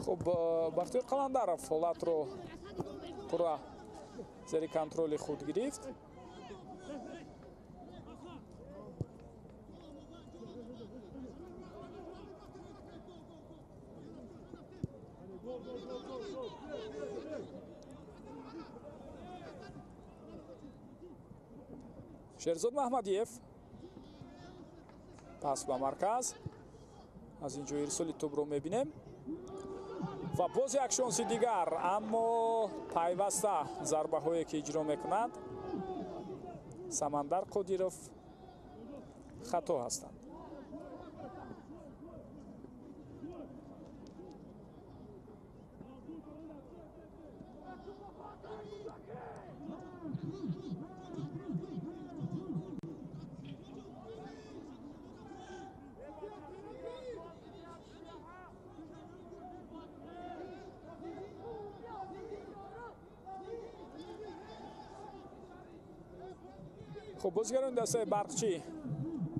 Хуб, Бахтиёр Қаландаров ҳолатро пурра зери контроли худ гирифт. Шерзод Маҳмадиев пас ба марказ. Аз ин ҷо ирсоли тӯбро мебинем ва боз як шонси дигар, аммо пайваста зарбаҳое ки иҷро мекунад Самандар Қодиров хато ҳастанд. Хуб, бозигарони дастаи Барқчӣ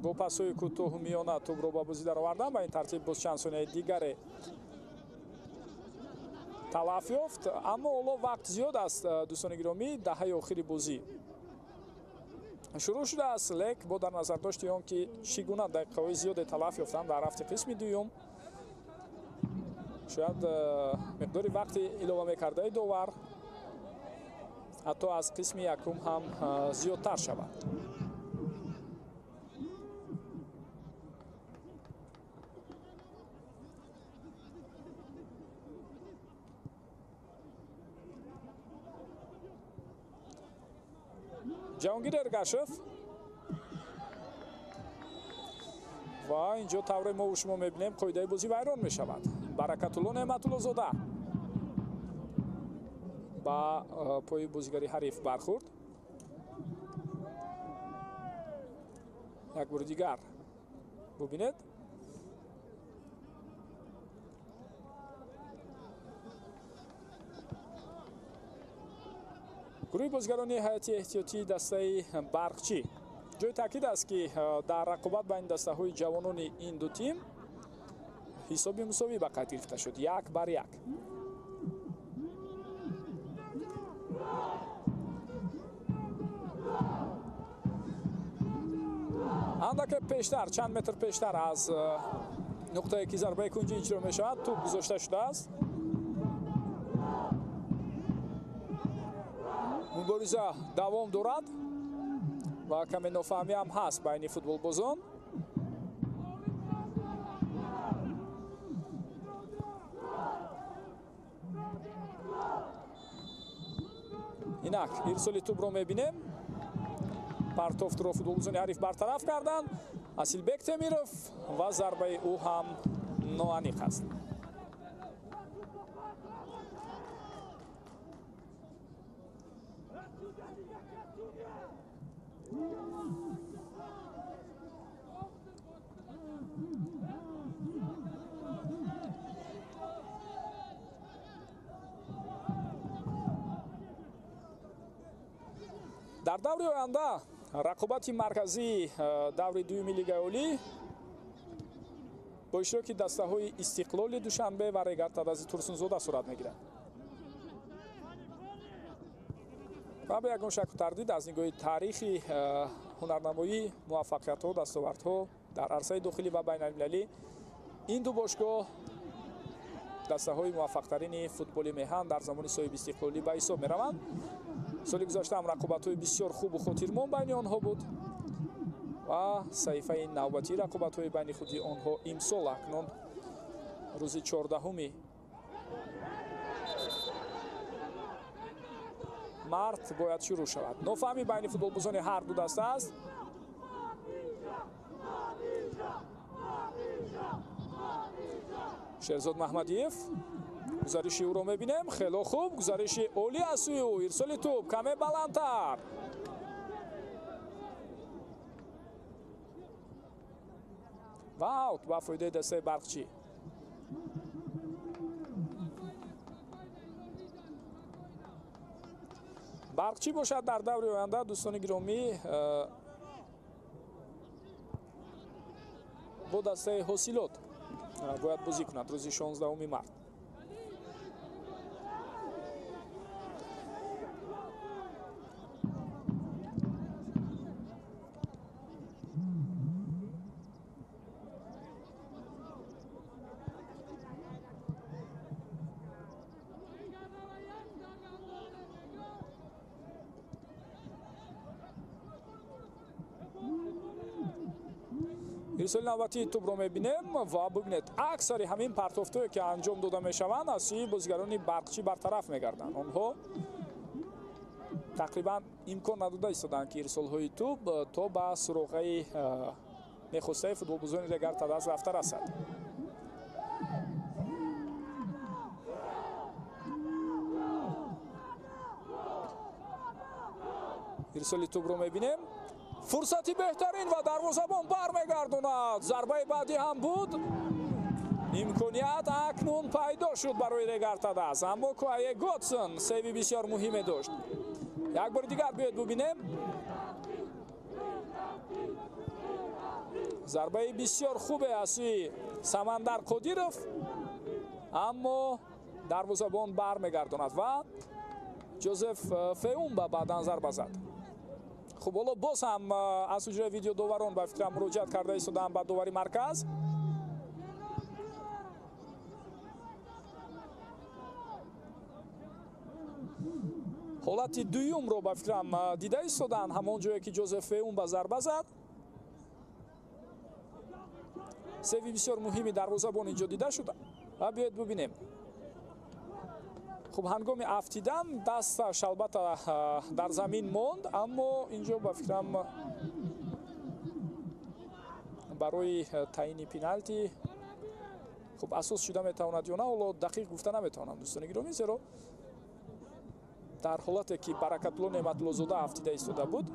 бо пасҳои кӯтоҳу миёна тӯбро ба бозӣ дароварданд. Ба ин тартиб боз чанд сонияи дигаре талаф ёфт, аммо ҳоло вақт зиёд аст, дӯстони гиромӣ. Даҳаи охири бозӣ шурӯъ шудааст, лек бо дар назардошти он ки чӣ гуна дақиқаҳои зиёде талаф ёфтанд дар рафти қисми дуюм, шояд миқдори вақти илова мекардаи довар ҳатто аз қисми якум ҳам зиёдтар шавад. Ҷаҳонгир Эргашев ва инҷо тавре мо шумо мебинем қоидаи бозӣ вайрон мешавад. Баракатулло Неъматуллозода ба пои бозигари ҳариф бархӯрд. Як бори дигар бубинед. Гурӯҳи бозигарони ҳайати эҳтиётии дастаи Барқчӣ. Ҷои таъкид аст, ки дар рақобат байни дастаҳои ҷавонони ин ду тим ҳисоби мусовӣ ба қайд гирифта шуд, 1-1. Андаке пештар, чанд метр пештар аз нуқтае ки зарбаи кунҷӣ иҷро мешавад, тӯб гузошта шудааст. Мубориза давом дорад ва каме нофаҳмӣ ҳам ҳаст байни футболбозон. Инак ирсоли тӯбро мебинем. Партофтро футболбозони ҳариф бартараф карданд. Асилбек Темиров ва зарбаи ӯ ҳам ноаниқ аст. Дар даври оянда рақобати марказии даври дуюми Лигаи Олӣ бо иштироки дастаҳои Истиқлоли Душанбе ва Регар-Тадази Турсунзода сурат мегирад. Ва бе ягон шаку тардид аз нигоҳи таърихи ҳунарнамоӣ, муваффақиятҳо, дастовардҳо дар арсаи дохилӣ ва байналмилалӣ ин ду бошгоҳ дастаҳои муваффақтарини футболи меҳан дар замони соҳиби истиқлолӣ ба ҳисоб мераванд. Соли гузашта ҳам рақобатҳои бисёр хубу хотирмон байни онҳо буд ва саҳифаи навбатии рақобатҳои байни худи онҳо имсол акнун рӯзи 14 март бояд шурӯъ шавад. Нофаҳмӣ байни футболбозони ҳар ду даста аст. Шерзод Маҳмадиев гузариши ӯро мебинем. Хело хуб, гузариши олӣ аз сӯи ӯ, ирсоли тӯб каме баландтар. Ва аут ба фоидаи дастаи Барқчӣ. Барқчӣ бошад дар даври оянда, дӯстони гиромӣ, бо дастаи Ҳосилот бояд бозӣ кунад рӯзи 16 март. Ирсоли навбатии тӯбро мебинем ва бибинед, аксари ҳамин партофтое ки анҷом дода мешаванд, аз сӯи бозигарони Барқчӣ бартараф мегарданд. Онҳо тақрибан имкон надода истоданд, ки ирсолҳои тӯб то ба суроғаи мехостаи футболбозони Регар Тадаз рафта расад. Ирсоли тӯбро мебинем. Фурсати беҳтарин ва дарвозабон бармегардонад. Зарбаи баъдӣ ҳам буд. Имконият акнун пайдо шуд барои Регар Тадаз, аммо Куае Готсон сейви бисёр муҳиме дошт. Як бори дигар биёед бубинем. Зарбаи бисёр хубе аз сӯи Самандар Қодиров, аммо дарвозабон бармегардонад ва Ҷозеф Феумба баъдан зарба зад. Хуб, ҳоло боз ҳам аз ҳуҷраи видеодоварон ба фикрам муроҷиат карда истодаам ба довари марказ. Ҳолати дуюмро ба фикрам дида истоданд, ҳамон ҷое ки Ҷозеф Феумба зарба зад. Сейви бисёр муҳими дарвозабон инҷо дида шуд ва биёед бубинем. Хуб, ҳангоми афтидан дасташ албатта дар замин монд, аммо инҷо ба фикрам барои таъини пеналти хуб асос шуда метавонад ё на, ҳоло дақиқ гуфта наметавонам, дӯстони гиромӣ, зеро дар ҳолате ки Баракатулло Неъматуллозода афтида истода буд,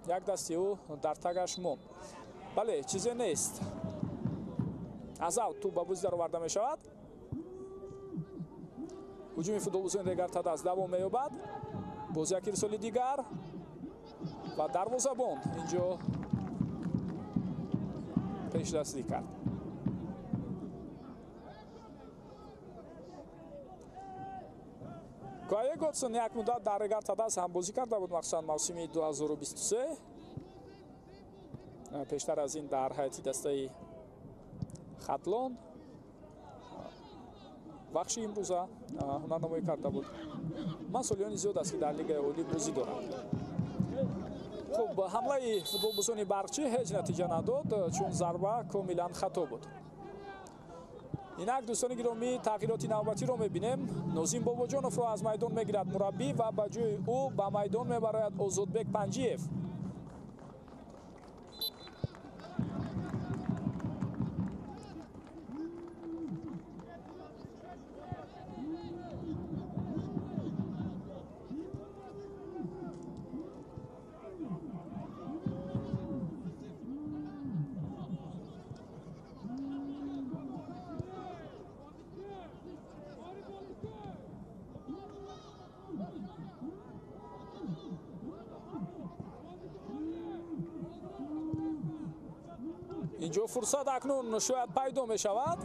як дасти ӯ дар тагаш монд. Бале, чизе нест. Аз ав тӯб ба бозӣ дароварда мешавад. Ҳуҷуми футболбозони Регар Тадаз давом меёбад. Боз як ирсоли дигар ва дарвозабон инҷо пешдастӣ кард. Куае Готсон як муддат дар Регар Тадаз ҳамбозӣ карда буд, махсусан мавсими 2023. Пештар аз ин дар ҳайати дастаи Хатлон бахши имрӯза ҳунарнамоӣ карда буд. Ман солиёни зиёд аст, ки дар Лигаи Олӣ бозӣ дорад. Хуб, ҳамлаи футболбозони Барқчӣ ҳеҷ натиҷа надод, чун зарба комилан хато буд. Инак, дӯстони гиромӣ, тағйироти навбатиро мебинем. Нозим Бобоҷоновро аз майдон мегирад мураббӣ ва ба ҷои ӯ ба майдон мебарояд Озодбек Панҷиев. Инҷо фурсат акнун шояд пайдо мешавад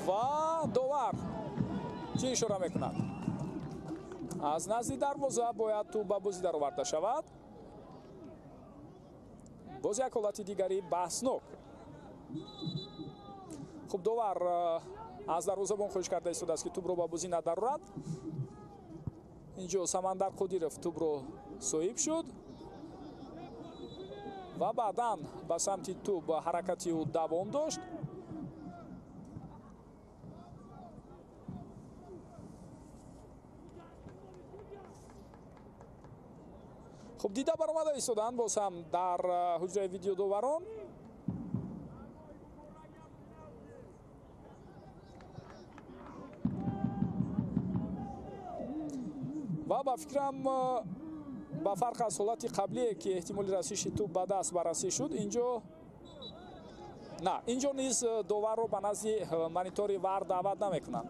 ва довар чӣ ишора мекунад? Аз назди дарвоза бояд тӯб ба бозӣ дароварда шавад. Боз як ҳолати дигари баҳснок. Хуб, довар аз дарвозабон хоҳиш карда истодааст, ки тӯбро ба бозӣ надарорад. Инҷо Самандар Қодиров тӯбро соҳиб шуд ва баъдан ба самти тӯб ҳаракати ӯ давом дошт. Хуб, дида баромада истоданд боз ҳам дар ҳуҷраи видеодоварон. Ва ба фикрам ба фарқ аз ҳолати қаблие, ки эҳтимоли расиши тӯб ба даст баррасӣ шуд, инҷо на, инҷо низ доварро ба назди монитори вар даъват намекунанд.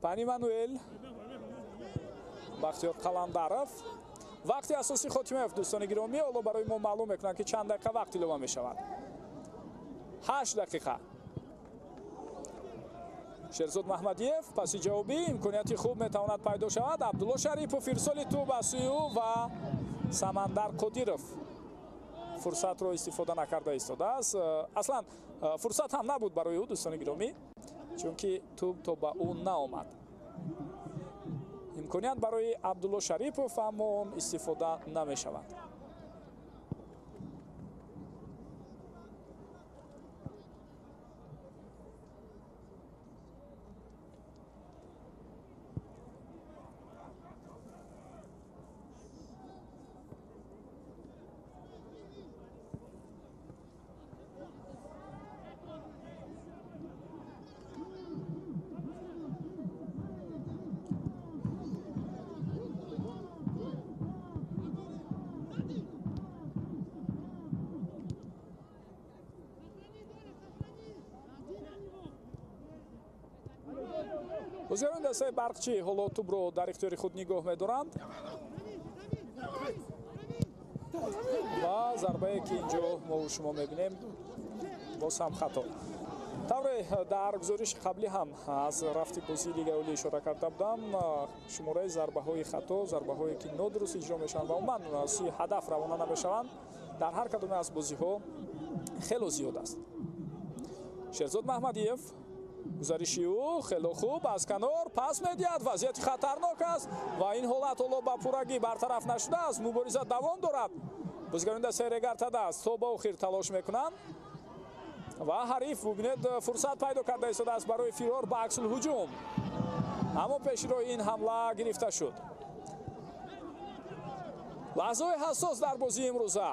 Пани Мануэл, Бахтиёр Қаландаров. Вақти асосӣ хотима ёфт, дӯстони гиромӣ. Ҳоло барои мо маълум мекунанд, ки чанд дақиқа вақт илова мешавад. 8 дақиқа. Шерзод Маҳмадиев паси ҷавобӣ, имконияти хуб метавонад пайдо шавад. Абдулло Шарипов ирсоли тӯб аз сӯи ӯ ва Самандар Қодиров фурсатро истифода накарда истодааст. Аслан фурсат ҳам набуд барои ӯ, дӯстони гиромӣ, чунки тӯб то ба ӯ наомад. Имконият барои Абдулло Шарипов, аммо он истифода намешавад. Бозигарони дастаи Барқчӣ ҳоло тӯбро дар ихтиёри худ нигоҳ медоранд ва зарбае ки инҷо мо шумо мебинем боз ҳам хато. Тавре дар гузориши қаблӣ ҳам аз рафти бозии Лигаи Олӣ ишора карда будам, шумораи зарбаҳои хато, зарбаҳое ки нодуруст иҷро мешаванд ва умуман сӯи ҳадаф равона намешаванд, дар ҳар кадоме аз бозиҳо хело зиёд аст. Шерзод Маҳмадиев, гузариши ӯ хело хуб, аз канор пас медиҳад, вазъияти хатарнок аст ва ин ҳолат ҳоло ба пуррагӣ бартараф нашудааст. Мубориза давом дорад. Бозигарони дастаи Регар-ТадАЗ то ба охир талош мекунанд ва ҳариф, бубинед, фурсат пайдо карда истодааст барои фирор ба аксулҳуҷум, аммо пеши роҳи ин ҳамла гирифта шуд. Лаҳзаҳои ҳассос дар бозии имрӯза.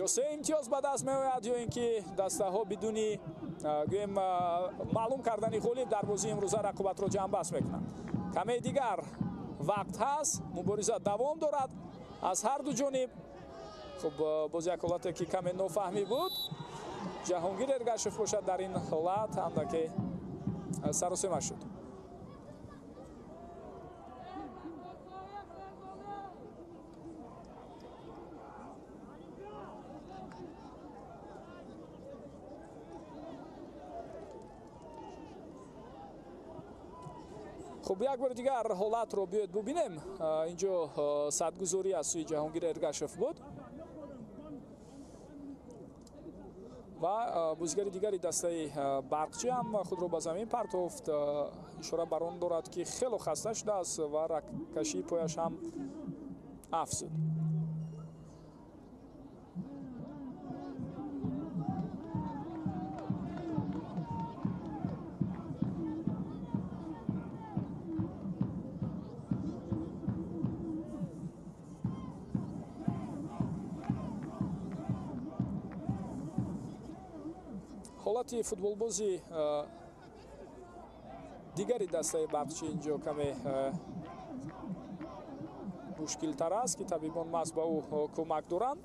Ё 3 имтиёз ба даст меояд, ё ин ки дастаҳо бидуни гӯем маълум кардани ғолиб дар бозии имрӯза рақобатро ҷамъбаст мекунанд. Каме дигар вақт ҳаст, мубориза давом дорад аз ҳар ду ҷониб. Хуб, боз як ҳолате ки каме нофаҳмӣ буд, Ҷаҳонгир Эргашев бошад дар ин ҳолат андаке саросема шуд. Хуб, як бори дигар ҳолатро биёед бубинем. Инҷо садгузорӣ аз сӯи Ҷаҳонгир Эргашев буд ва бозигари дигари дастаи Барқчӣ ҳам худро ба замин партофт. Ишора бар он дорад, ки хело хаста шудааст ва рагкашии пояш ҳам афзуд. Ҳолати футболбози дигари дастаи Барқчӣ инҷо каме мушкилтар аст, ки табибон маҳз ба ӯ кӯмак доранд.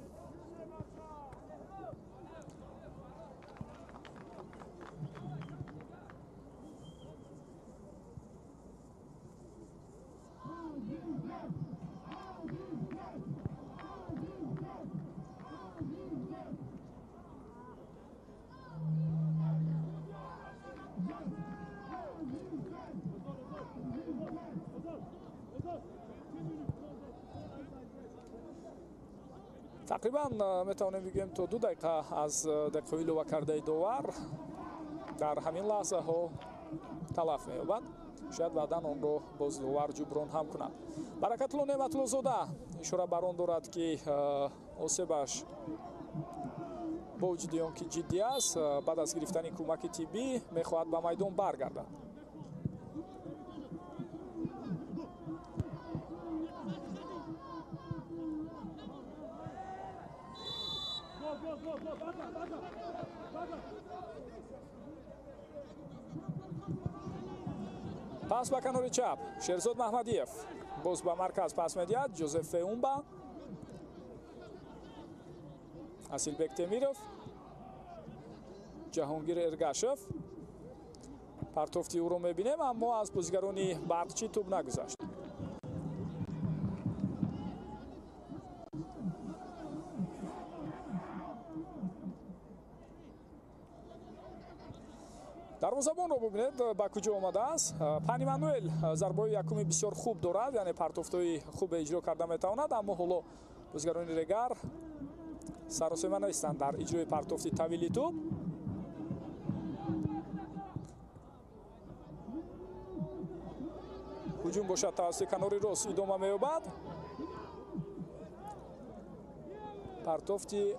Тақрибан метавонем бигӯем то 2 дақиқа аз дақиқаҳои илова кардаи довар дар ҳамин лаҳзаҳо талаф меёбад. Шояд баъдан онро боз довар ҷуброн ҳам кунад. Баракатулло Неъматуллозода ишора бар он дорад, ки осебаш бо вуҷуди он ки ҷиддӣ аст, баъд аз гирифтани кӯмаки тиббӣ мехоҳад ба майдон баргардад. Пас ба канори чап Шерзод Маҳмадиев боз ба марказ пас медиҳад. Ҷозеф Феумба, Асилбек Темиров, Ҷаҳонгир Эргашев. Партофти ӯро мебинем, аммо аз бозигарони Барқчӣ тӯб нагузашт. Дарвозабонро бубинед ба куҷо омадааст. Пани Мануэл зарбаҳои якуми бисёр хуб дорад, яъне партофтҳои хубе иҷро карда метавонад, аммо ҳоло бозигарони Регар саросема нестанд дар иҷрои партофти тавили тӯб. Ҳуҷум бошад тавассути канори рост идома меёбад. Партофти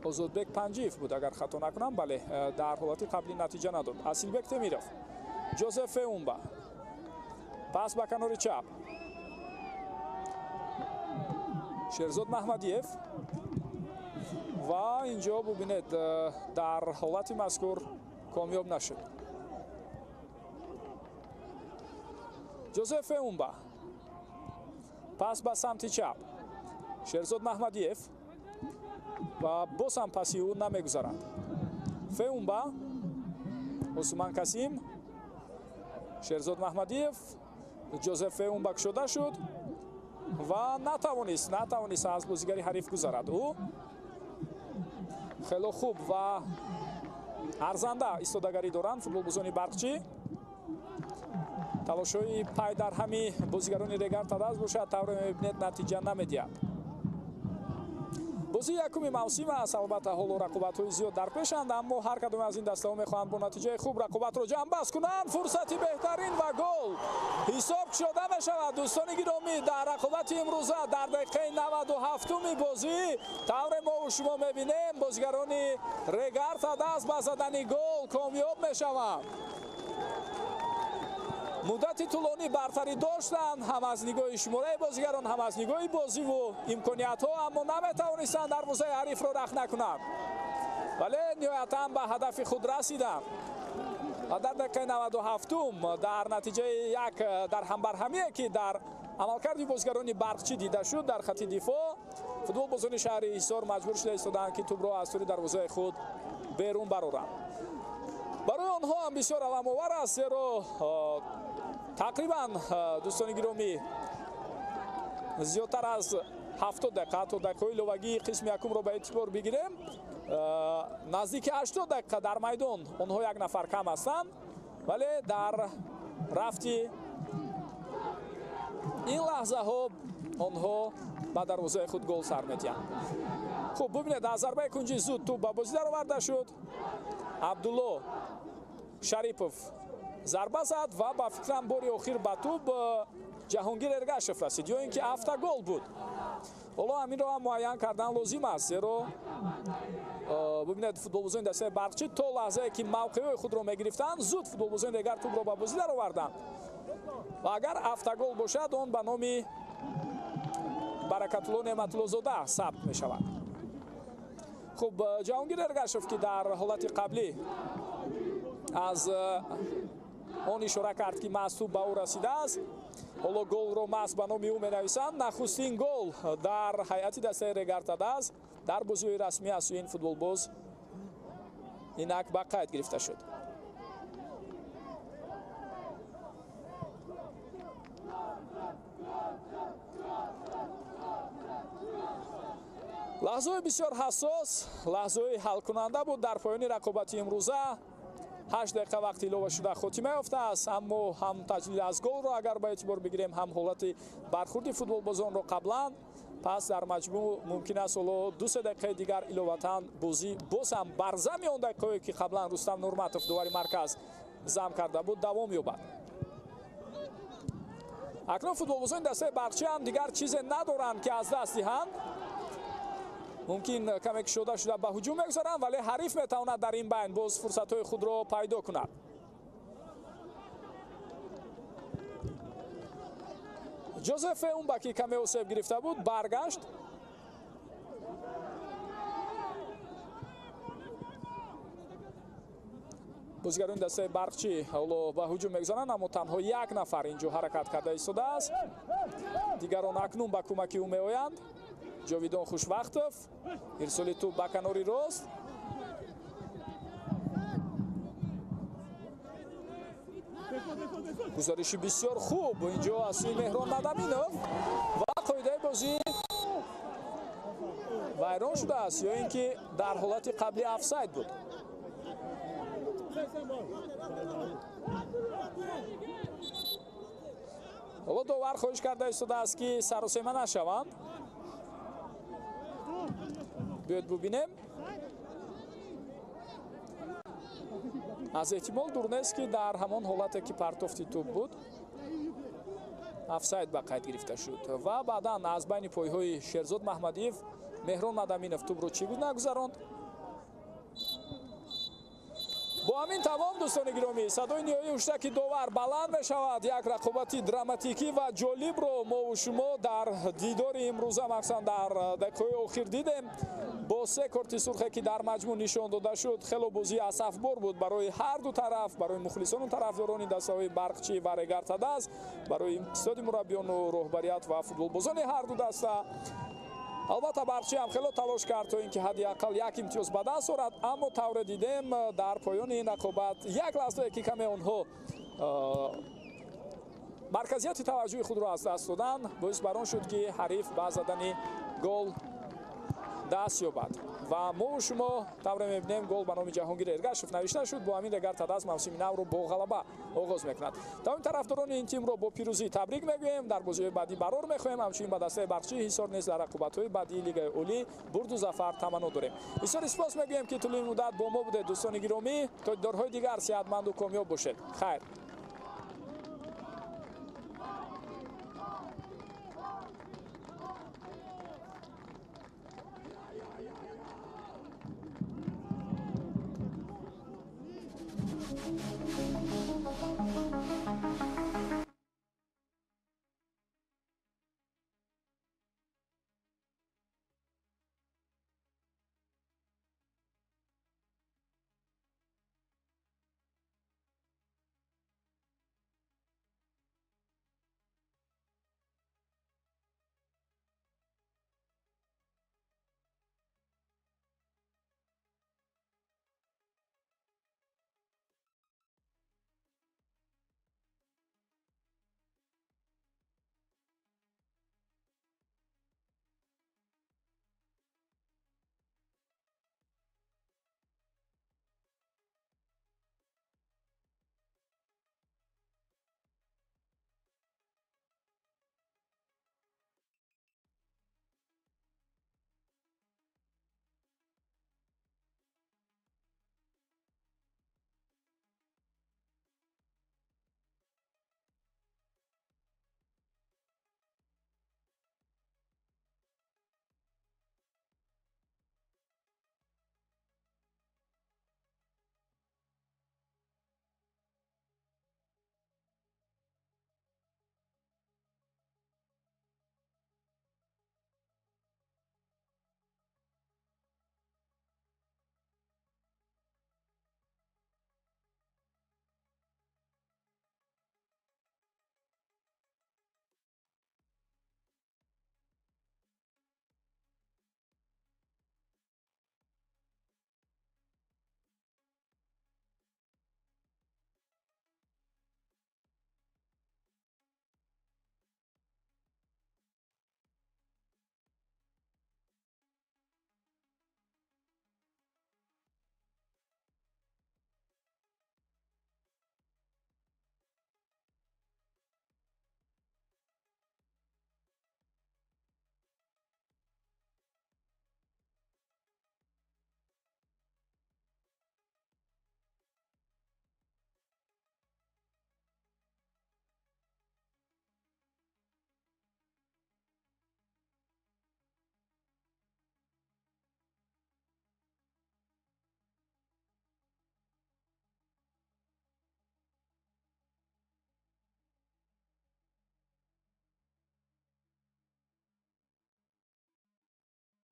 Озодбек Панҷиев буд, агар хато накунам, бале, дар ҳолати қаблӣ натиҷа надод. Асилбек Темиров, Ҷозеф Феумба, пас ба канори чап, Шерзод Маҳмадиев ва инҷо бубинед дар ҳолати мазкур комёб нашуд. Ҷозеф Феумба, пас ба самти чап, Шерзод Маҳмадиев ва боз ҳам паси ӯ намегузарад. Феумба, Усман Касим, Шерзод Маҳмадиев, Ҷозеф Феумба кушода шуд ва натавонист аз бозигари ҳариф гузарад. Ӯ хело хуб ва арзанда истодагарӣ доранд футболбозони Барқчӣ. Талошҳои пай дар ҳами бозигарони Регар Тадаз бошад, тавре мебинед, натиҷа намедиҳад. Бозии якуми мавсим аст, албатта ҳоло рақобатҳои зиёд дар пешанд, аммо ҳар кадоме аз ин дастаҳо мехоҳанд бо натиҷаи хуб рақобатро ҷамъбаст кунанд. Фурсати беҳтарин ва гол ҳисоб шуда мешавад. Дӯстони гиромӣ, дар рақобати имрӯза дар дақиқаи 97-уми бозӣ тавре мо шумо мебинем, бозигарони Регар Тадаз ба задани гол комёб мешаванд. Муддати тӯлонӣ бартарӣ доштанд ҳам аз нигоҳи шумораи бозигарон, ҳам аз нигоҳи бозиву имкониятҳо, аммо наметавонистанд дарвозаи ҳарифро рахт накунанд, вале ниҳоятан ба ҳадафи худ расиданд ва дар дақиқаи 97-ум дар натиҷаи як дар ҳамбарҳамие ки дар амалкарди бозигарони Барқчӣ дида шуд дар хати дифоъ, футболбозони шаҳри Ҳисор маҷбур шуда истоданд ки тӯбро аз тӯри дарвозаи худ берун бароранд. Барои онҳо ҳам бисёр аламовар аст, зеро тақрибан, дӯстони гиромӣ, зиёдтар аз 70 дақиқа то дақиқаҳои иловагии қисми якумро ба эътибор бигирем, наздики 80 дақиқа дар майдон онҳо як нафар кам ҳастанд, вале дар рафти ин лаҳзаҳо онҳо ба дарвозаи худ гол сар медиҳанд. Хуб, бубинед, аз зарбаи кунҷӣ зуд тӯб ба бозӣ дароварда шуд. Абдулло Шарипов зарба зад ва ба фикрам бори охир ба тӯб Ҷаҳонгир Эргашев расид, ё ин ки автогол буд. Ҳоло ҳаминро ҳам муайян кардан лозим аст, зеро бубинед, футболбозони дастаи Барқчӣ то лаҳзае ки мавқеъҳои худро мегирифтанд, зуд футболбозони Регар тӯбро ба бозӣ дароварданд ва агар автогол бошад, он ба номи Баракатулло Неъматуллозода сабт мешавад. Хуб, Ҷаҳонгир Эргашев ки дар ҳолати қаблӣ аз он ишора кард ки маҳз тӯб ба ӯ расидааст, ҳоло голро маҳз ба номи ӯ менависанд. Нахустин гол дар ҳайати дастаи Регар Тадаз дар бозиҳои расмӣ аз сӯи ин футболбоз инак ба қайд гирифта шуд. Лаҳзаҳои бисёр ҳассос, лаҳзаҳои ҳалкунанда буд дар поёни рақобати имрӯза. 8 дақиқа вақти илова шуда хотима ёфтааст, аммо ҳам таҷлил аз голро агар ба эътибор бигирем, ҳам ҳолати бархурди футболбозонро қаблан, пас дар маҷмӯъ мумкин аст ҳоло 2-3 дақиқаи дигар иловатан бозӣ боз ҳам бар зами он дақиқаҳое ки қаблан Рустам Нурматов довари марказ зам карда буд давом ёбад. Акнун футболбозони дастаи Барқчӣ ҳам дигар чизе надоранд ки аз даст диҳанд. Мумкин каме кушода шуда ба ҳуҷум мегузаранд, вале ҳариф метавонад дар ин байн боз фурсатҳои худро пайдо кунад. Ҷозеф Феумба ки каме осеб гирифта буд, баргашт. Бозигарони дастаи Барқчӣ ҳоло ба ҳуҷум мегузаранд, аммо танҳо як нафар инҷо ҳаракат карда истодааст. Дигарон акнун ба кӯмаки ӯ меоянд. Ҷовидон Хушвақтов, ирсоли тӯб ба канори рост. Гузариши бисёр хуб инҷо аз сӯи Меҳрон Мадаминов ва қоидаи бозӣ вайрон шудааст ё ин ки дар ҳолати қабли офсайд буд. Ҳоло довар хоҳиш карда истодааст, ки саросема нашаванд. Биёед бубинем. Аз эҳтимол дур нест, ки дар ҳамон ҳолате ки партофти тӯб буд, офсайд ба қайд гирифта шуд ва баъдан аз байни пойҳои Шерзод Маҳмадиев Меҳрон Мадаминов тӯбро чӣ гуна гузаронд. Бо ҳамин тамом, дӯстони гиромӣ, садои ниҳоии ҳуштаки довар баланд мешавад. Як рақобати драматикӣ ва ҷолибро мову шумо дар дидори имрӯза, махсусан дар дақиқаҳои охир дидем. Бо се корти сурхе ки дар маҷмӯъ нишон дода шуд, хело бозии асафбор буд барои ҳар ду тараф, барои мухлисону тарафдорони дастаҳои Барқчӣ ва Регар Тадаз, барои иқтисоди мураббиёну роҳбарият ва футболбозони ҳар ду даста. Албатта Барқчӣ ҳам хело талош кард то ин ки ҳадди ақал як имтиёз ба даст орад, аммо тавре дидем дар поёни ин рақобат як лаҳзае ки каме онҳо марказияти таваҷҷӯҳи худро аз даст доданд, боис бар он шуд, ки ҳариф ба задани гол даст ёбад. Ва мову шумо тавре мебинем, гол ба номи Ҷаҳонгир Эргашев навишта шуд. Бо ҳамин Регар Тадаз мавсими навро бо ғалаба оғоз мекунад. Тамоми тарафдорони ин тимро бо пирӯзӣ табрик мегӯем. Дар бозиҳои баъдӣ барор мехоҳем. Ҳамчунин ба дастаи Барқчии Ҳисор низ дар рақобатҳои баъдии Лигаи Олӣ бурду зафар таманно дорем. Бисёр сипос мегӯем, ки тӯли муддат бо мо будед, дӯстони гиромӣ. То дидорҳои дигар сеҳатманду комёб бошед. Хайр.